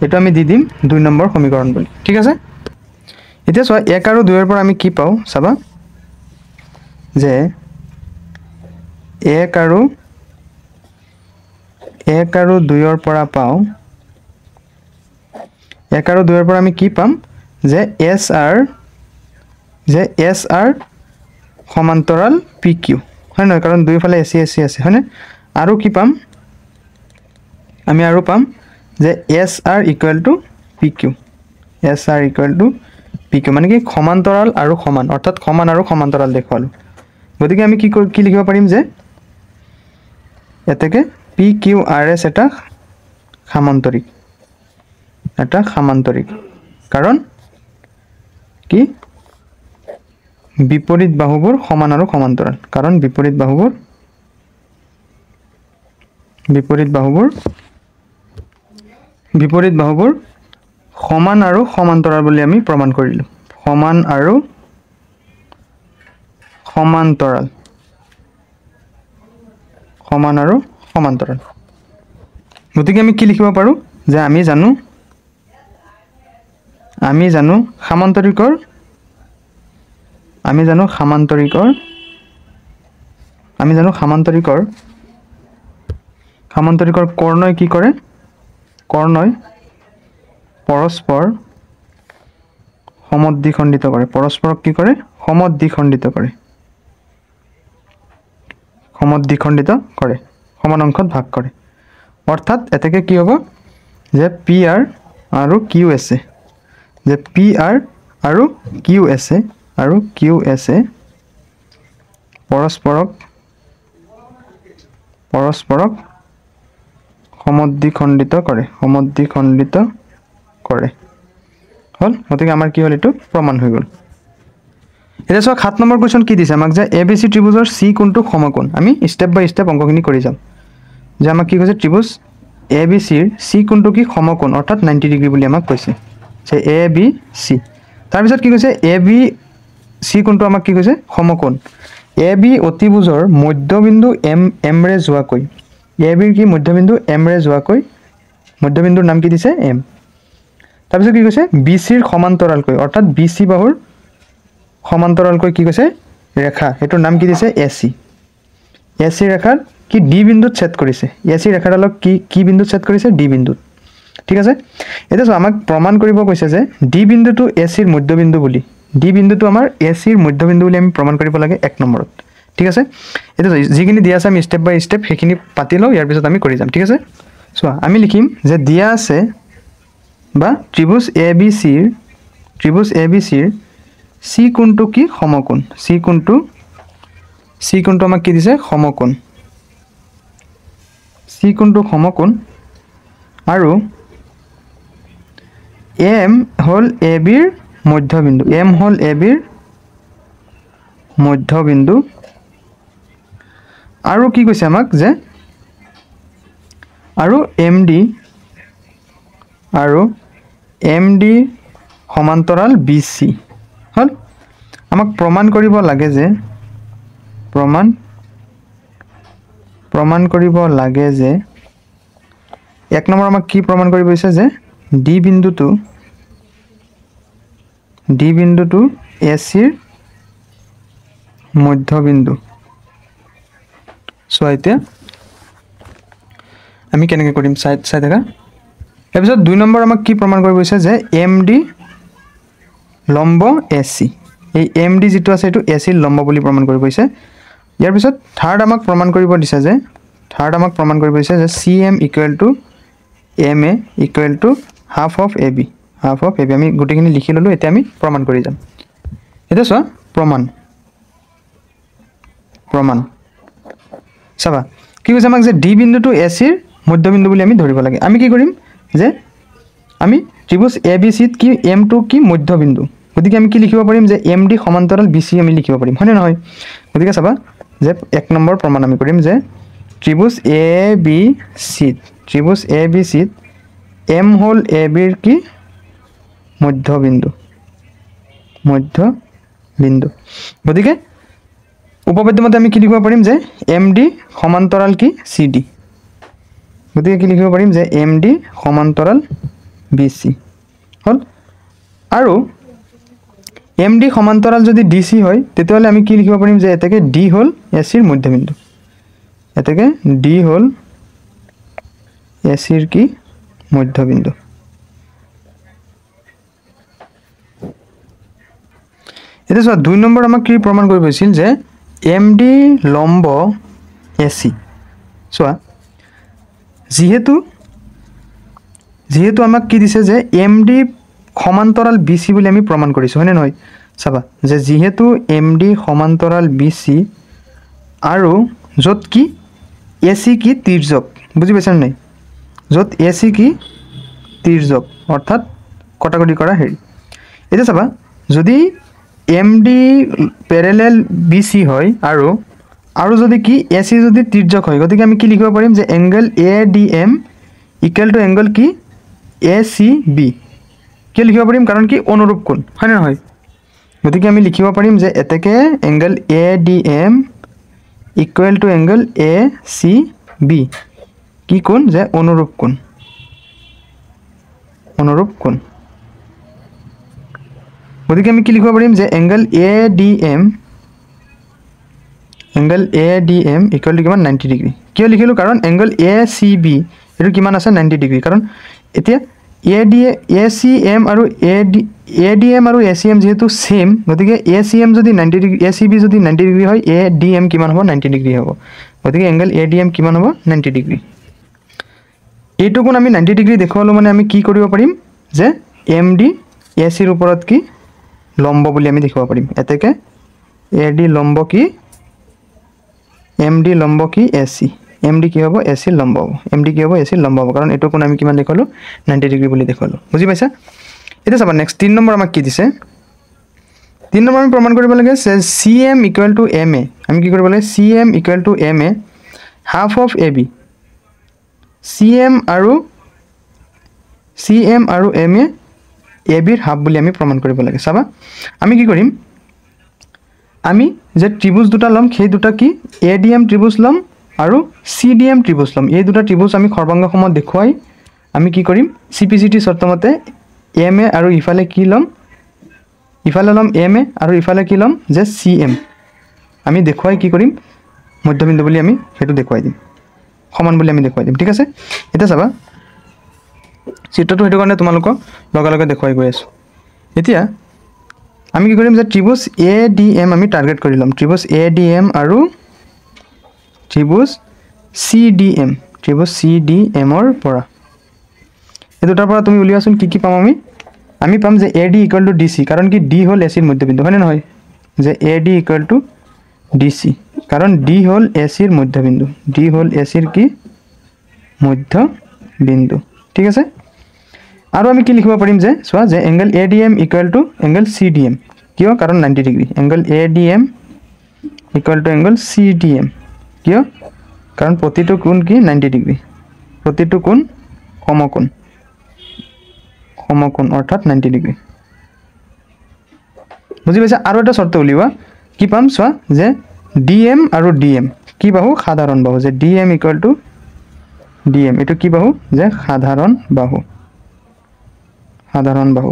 এইটো আমি দি দিম 2 নম্বৰ সমীকৰণ বুলি। ঠিক আছে, এতিয়া চোৱা 1 আৰু 2ৰ পৰা আমি কি পাওঁ চাবা, যে 1 আৰু 2ৰ পৰা পাওঁ, 1 আৰু 2ৰ পৰা আমি কি পাম যে এছ আৰ সমান্তৰাল পি কিউ, হয় নহয়? কাৰণ দুয়োফালে এ চি এ চি আছে, হয়নে? আৰু কি পাম আমি? আৰু পাম যে S R equal to P Q, S R equal to P Q, মানে কি সমান্তৰাল আৰু সমান, অৰ্থাৎ সমান আৰু সমান্তৰাল দেখুৱালোঁ। গতিকে আমি কি কি লিখিব পাৰিম যে এতেকে পি কিউ আৰ এছ এটা সামান্তৰিক, এটা সামান্তৰিক, কাৰণ কি বিপৰীত বাহুবোৰ সমান আৰু সমান্তৰাল, কাৰণ বিপৰীত বাহুবোৰ সমান আৰু সমান্তৰাল বুলি আমি প্ৰমাণ কৰিলোঁ, সমান আৰু সমান্তৰাল, সমান আৰু সমান্তৰাল। গতিকে আমি কি লিখিব পাৰোঁ যে আমি জানো সামান্তৰিকৰ, আমি জানো সামান্তৰিকৰ, আমি জানো সামান্তৰিকৰ, সামান্তৰিকৰ কৰ্ণই কি কৰে? কৰ্ণই পৰস্পৰ সমদ্বিখণ্ডিত কৰে, পৰস্পৰক কি কৰে? সমদ্বিখণ্ডিত কৰে, সমদ্বিখণ্ডিত কৰে, সমান অংশত ভাগ কৰে। অৰ্থাৎ এতেকে কি হ'ব যে পি আৰ আৰু কিউ এছ এ, যে পি আৰ আৰু কিউ এছ এ আৰু কিউ এছ এ পৰস্পৰক পৰস্পৰক সমদ্বিখণ্ডিত কৰে, সমদ্বিখণ্ডিত কৰে। হ'ল, গতিকে আমাৰ কি হ'ল? এইটো প্ৰমাণ হৈ গ'ল। এতিয়া চোৱা 7 নম্বৰ কুৱেশ্যন কি দিছে আমাক, যে এ বি চি ত্ৰিভুজৰ চি কোণটো সমকোণ। আমি ষ্টেপ বাই ষ্টেপ অংকখিনি কৰি যাম। যে আমাক কি কৈছে, ত্ৰিভুজ এ বি চিৰ চি কোণটো কি সমকোণ, অৰ্থাৎ 90 ডিগ্ৰী বুলি আমাক কৈছে, যে এ বি চি। তাৰপিছত কি কৈছে, এ বি চি কোণটো আমাক কি কৈছে? সমকোণ। এ বি অতিভুজৰ মধ্যবিন্দু এম এমৰে যোৱাকৈ, এ বিৰ কি মধ্যবিন্দু এমৰে যোৱাকৈ, মধ্যবিন্দুৰ নাম কি দিছে? এম। তাৰপিছত কি কৈছে, বি চিৰ সমান্তৰালকৈ, অৰ্থাৎ বি চি বাহুৰ সমান্তৰালকৈ কি কৈছে? ৰেখা, সেইটোৰ নাম কি দিছে? এ চি। এ চি ৰেখাৰ কি ডি বিন্দুত ছেদ কৰিছে, এ চি ৰেখাডালক কি কি বিন্দুত ছেদ কৰিছে? ডি বিন্দুত। ঠিক আছে, এতিয়া চোৱা আমাক প্ৰমাণ কৰিব কৈছে যে ডি বিন্দুটো এ চিৰ মধ্যবিন্দু বুলি, ডি বিন্দুটো আমাৰ এ চিৰ মধ্যবিন্দু বুলি আমি প্ৰমাণ কৰিব লাগে 1 নম্বৰত। ঠিক আছে, এতিয়া যিখিনি দিয়া আছে আমি ষ্টেপ বাই ষ্টেপ সেইখিনি পাতি লওঁ, ইয়াৰ পিছত আমি কৰি যাম। ঠিক আছে, চোৱা আমি লিখিম যে দিয়া আছে বা ত্ৰিভুজ এ বি চিৰ, ত্ৰিভুজ এ বি চিৰ চি কোণটো কি সমকোণ, চি কোণটো, চি কোণটো আমাক কি দিছে? সমকোণ, চি কোণটো সমকোণ আৰু এম হ'ল এ বিৰ মধ্যবিন্দু, এম হ'ল এ বিৰ মধ্যবিন্দু। আৰু কি কৈছে আমাক যে আৰু এম ডি, আৰু এম ডি সমান্তৰাল বি চি। হ'ল, আমাক প্ৰমাণ কৰিব লাগে যে প্ৰমাণ প্ৰমাণ কৰিব লাগে যে 1 নম্বৰ আমাক কি প্ৰমাণ কৰিব দিছে, যে ডি বিন্দুটো, ডি বিন্দুটো এ চিৰ মধ্যবিন্দু। চোৱা এতিয়া আমি কেনেকৈ কৰিম চাই চাই থাকা। তাৰপিছত 2 নম্বৰ আমাক কি প্ৰমাণ কৰিব দিছে, যে এম ডি লম্ব এ চি, এই এম ডি যিটো আছে এইটো এ চিৰ লম্ব বুলি প্ৰমাণ কৰিব দিছে। ইয়াৰ পিছত থাৰ্ড আমাক প্ৰমাণ কৰিব দিছে যে, থাৰ্ড আমাক প্ৰমাণ কৰিব দিছে যে C M equal to M A equal to half of A B, half of A B. আমি গোটেইখিনি লিখি ল'লোঁ, এতিয়া আমি প্ৰমাণ কৰি যাম। এতিয়া চোৱা প্ৰমাণ, প্ৰমাণ চাবা কি কৈছে আমাক, যে ডি বিন্দুটো এ চিৰ মধ্যবিন্দু বুলি আমি ধৰিব লাগে। আমি কি কৰিম যে আমি ত্ৰিভুজ এ বি চিত কি এমটো কি মধ্যবিন্দু, গতিকে আমি কি লিখিব পাৰিম যে এম ডি সমান্তৰাল বি চি আমি লিখিব পাৰিম, হয়নে নহয়? গতিকে চাবা যে 1 নম্বৰ প্ৰমাণ আমি কৰিম যে ত্ৰিভুজ এ বি চিত, ত্ৰিভুজ এ বি চিত এম হ'ল এ বিৰ কি মধ্যবিন্দু, মধ্যবিন্দু। গতিকে উপপাদ্য মতে আমি কি লিখিব পাৰিম যে এম ডি সমান্তৰাল কি চি ডি, গতিকে কি লিখিব পাৰিম যে এম ডি সমান্তৰাল বি চি হ'ল। আৰু এম ডি সমান্তৰাল যদি ডি চি হয় তেতিয়াহ'লে আমি কি লিখিব পাৰিম যে এতেকে ডি হ'ল এ চিৰ মধ্যবিন্দু, এতেকে ডি হ'ল এ চিৰ কি মধ্যবিন্দু। এতিয়া চোৱা 2 নম্বৰ আমাক কি প্ৰমাণ কৰিব হৈছিল যে এম ডি লম্ব এ চি। চোৱা যিহেতু আমাক কি দিছে যে এম ডি সমান্তৰাল বি চি বুলি আমি প্ৰমাণ কৰিছোঁ, হয়নে নহয়? চাবা যে যিহেতু এম ডি সমান্তৰাল বি চি আৰু য'ত কি এ চি কি তিৰ্যক, বুজি পাইছানে নাই? য'ত এ চি কি তিৰ্যক, অৰ্থাৎ কটাকটি কৰা হেৰি। এতিয়া চাবা যদি M D parallel B C হয় আৰু যদি কি এ চি যদি তিৰ্যক হয়, গতিকে আমি কি লিখিব পাৰিম যে angle A D M equal to angle কি এ চি বি। কিয় লিখিব পাৰিম? কাৰণ কি অনুৰূপ কোণ, হয়নে নহয়? গতিকে আমি লিখিব পাৰিম যে এতেকে angle A D M equal to angle A C B কি কোণ যে অনুৰূপ কোণ, অনুৰূপ কোণ। গতিকে আমি কি লিখিব পাৰিম যে angle A D M, angle A D M equal to কিমান 90 ডিগ্ৰী। কিয় লিখিলোঁ? কাৰণ এংগল এ চি বি এইটো কিমান আছে 90 ডিগ্ৰী। কাৰণ এতিয়া A D A C M আৰু এ ডি এম আৰু এ চি এম যিহেতু ছেম, গতিকে এ চি এম যদি 90 ডিগ্ৰী, এ চি বি যদি 90 ডিগ্ৰী হয়, এ ডি এম কিমান হ'ব 90 ডিগ্ৰী হ'ব। গতিকে এংগল এ ডি এম কিমান হ'ব 90 ডিগ্ৰী। এইটো কোণ আমি 90 ডিগ্ৰী দেখুৱালোঁ মানে আমি কি কৰিব পাৰিম যে এম ডি এ চিৰ ওপৰত কি লম্ব বুলি আমি দেখুৱাব পাৰিম। এতেকে এ ডি লম্ব কি এম ডি লম্ব কি এ চি, এম ডি কি হ'ব এ চিৰ লম্ব হ'ব, এম ডি কি হ'ব এ চিৰ লম্ব হ'ব, কাৰণ এইটো কোণ আমি কিমান দেখুৱালোঁ 90 ডিগ্ৰী বুলি দেখুৱালোঁ। বুজি পাইছা? এতিয়া চাবা নেক্সট 3 নম্বৰ আমাক কি দিছে। 3 নম্বৰ আমি প্ৰমাণ কৰিব লাগে যে C M equal to M A. আমি কি কৰিব লাগে C M equal to M A half of A B. C M আৰু এম এ এ বিৰ হাফ বুলি আমি প্ৰমাণ কৰিব লাগে। চাবা আমি কি কৰিম, আমি যে ত্ৰিভুজ দুটা ল'ম সেই দুটা কি এ ডি এম ত্ৰিভুজ ল'ম আৰু চি ডি এম ত্ৰিভুজ ল'ম। এই দুটা ত্ৰিভুজ আমি সৰ্বাংগসমত দেখুৱাই আমি কি কৰিম চি পি চি টি চৰ্তমতে এম এ আৰু ইফালে কি ল'ম, ইফালে ল'ম এম এ আৰু ইফালে কি ল'ম যে চি এম। আমি দেখুৱাই কি কৰিম মধ্যবিন্দু বুলি আমি সেইটো দেখুৱাই দিম, সমান বুলি আমি দেখুৱাই দিম। ঠিক আছে? এতিয়া চাবা চিত্ৰটো সেইটো কাৰণে তোমালোকক লগে লগে দেখুৱাই গৈ আছোঁ। এতিয়া আমি কি কৰিম যে ত্ৰিভুজ এ ডি এম আমি টাৰ্গেট কৰি ল'ম, ত্ৰিভুজ এ ডি এম আৰু ত্ৰিভুজ চি ডি এম, ত্ৰিভুজ চি ডি এমৰ পৰা এই দুটাৰ পৰা তুমি উলিওৱাচোন কি কি পাম আমি। আমি পাম যে A D equal to D C, কাৰণ কি ডি হ'ল এ চিৰ মধ্যবিন্দু, হয়নে নহয়? যে A D equal to D C, কাৰণ ডি হ'ল এ চিৰ মধ্যবিন্দু, ডি হ'ল এ চিৰ কি মধ্যবিন্দু। ঠিক আছে? আৰু আমি কি লিখিব পাৰিম যে চোৱা যে angle A D M equal to angle C D M. কিয়? কাৰণ 90 degree. Angle A D M equal to angle C D M. কিয়? কাৰণ প্ৰতিটো কোণ কি 90 ডিগ্ৰী, প্ৰতিটো কোণ সমকোণ, সমকোণ অৰ্থাৎ 90 ডিগ্ৰী। বুজি পাইছা? আৰু এটা চৰ্ত উলিওৱা, কি পাম চোৱা যে ডি এম আৰু ডি এম কি বাহু, সাধাৰণ বাহু, যে D M equal to D M, এইটো কি বাহু যে সাধাৰণ বাহু, সাধাৰণ বাহু।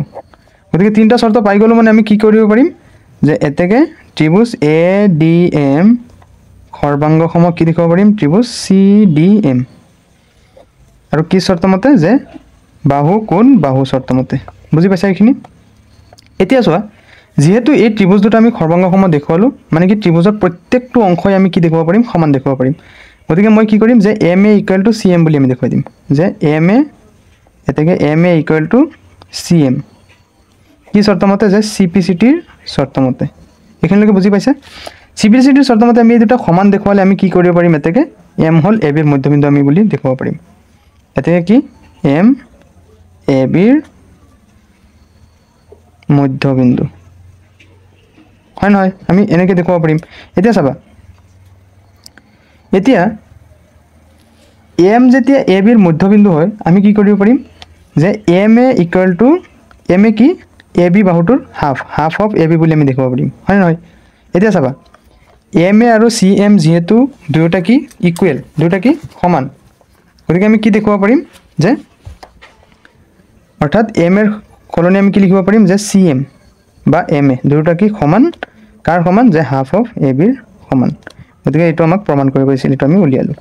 গতিকে তিনিটা চৰ্ত পাই গ'লোঁ মানে আমি কি কৰিব পাৰিম যে এতেকে ত্ৰিভুজ এ ডি এম সৰ্বাংগসম কি দেখুৱাব পাৰিম ত্ৰিভুজ চি ডি এম। আৰু কি চৰ্তমতে যে বাহু কোণ বাহু চৰ্তমতে। বুজি পাইছা এইখিনি? এতিয়া চোৱা যিহেতু এই ত্ৰিভুজ দুটা আমি সৰ্বাংগসম দেখুৱালোঁ, মানে কি ত্ৰিভুজৰ প্ৰত্যেকটো অংশই আমি কি দেখুৱাব পাৰিম সমান দেখুৱাব পাৰিম। গতিকে মই কি কৰিম যে M A equal to C M বুলি আমি দেখুৱাই দিম, যে এম এ এতেকে M A equal to C M কি চৰ্তমতে যে চি পি চি টিৰ চৰ্তমতে। এইখিনিলৈকে বুজি পাইছা? চি পি চি টিৰ চৰ্তমতে আমি এই দুটা সমান দেখুৱালে আমি কি কৰিব পাৰিম এতেকে এম হ'ল এ বিৰ মধ্যবিন্দু আমি বুলি দেখুৱাব পাৰিম। এতেকে কি এম এ বিৰ মধ্যবিন্দু, হয় নহয়? আমি এনেকৈ দেখুৱাব পাৰিম। এতিয়া চাবা এতিয়া এম যেতিয়া এ বিৰ মধ্যবিন্দু হয় আমি কি কৰিব পাৰিম যে M A equal to M A কি A B বাহুটোৰ half, half of A B বুলি আমি দেখুৱাব পাৰিম, হয় নহয়? এতিয়া চাবা এম এ আৰু চি এম যিহেতু দুয়োটা কি ইকুৱেল, দুয়োটা কি সমান, গতিকে আমি কি দেখুৱাব পাৰিম যে অৰ্থাৎ এম এৰ সলনি আমি কি লিখিব পাৰিম যে চি এম বা এম এ দুয়োটা কি সমান, কাৰ সমান যে হাফ অফ এ বিৰ সমান। গতিকে এইটো আমাক প্ৰমাণ কৰিব দিছিল, এইটো আমি উলিয়ালোঁ।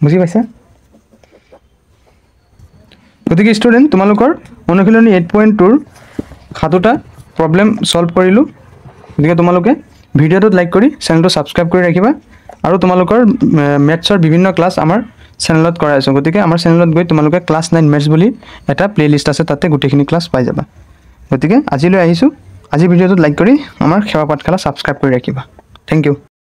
বুজি পাইছা? গতিকে ষ্টুডেণ্ট তোমালোকৰ অনুশীলনী 8.2ৰ 7টা প্ৰব্লেম ছল্ভ কৰিলোঁ। গতিকে তোমালোকে ভিডিঅ'টোত লাইক কৰি চেনেলটো ছাবস্ক্ৰাইব কৰি ৰাখিবা আৰু তোমালোকৰ মেথছৰ বিভিন্ন ক্লাছ আমাৰ চেনেলত কৰাই আছোঁ। গতিকে আমাৰ চেনেলত গৈ তোমালোকে ক্লাছ 9 মেথছ বুলি এটা প্লে'লিষ্ট আছে, তাতে গোটেইখিনি ক্লাছ পাই যাবা। গতিকে আজিলৈ আহিছোঁ, আজি ভিডিঅ'টোত লাইক কৰি আমাৰ সেৱা পাঠশালা ছাবস্ক্ৰাইব কৰি ৰাখিবা। Thank you.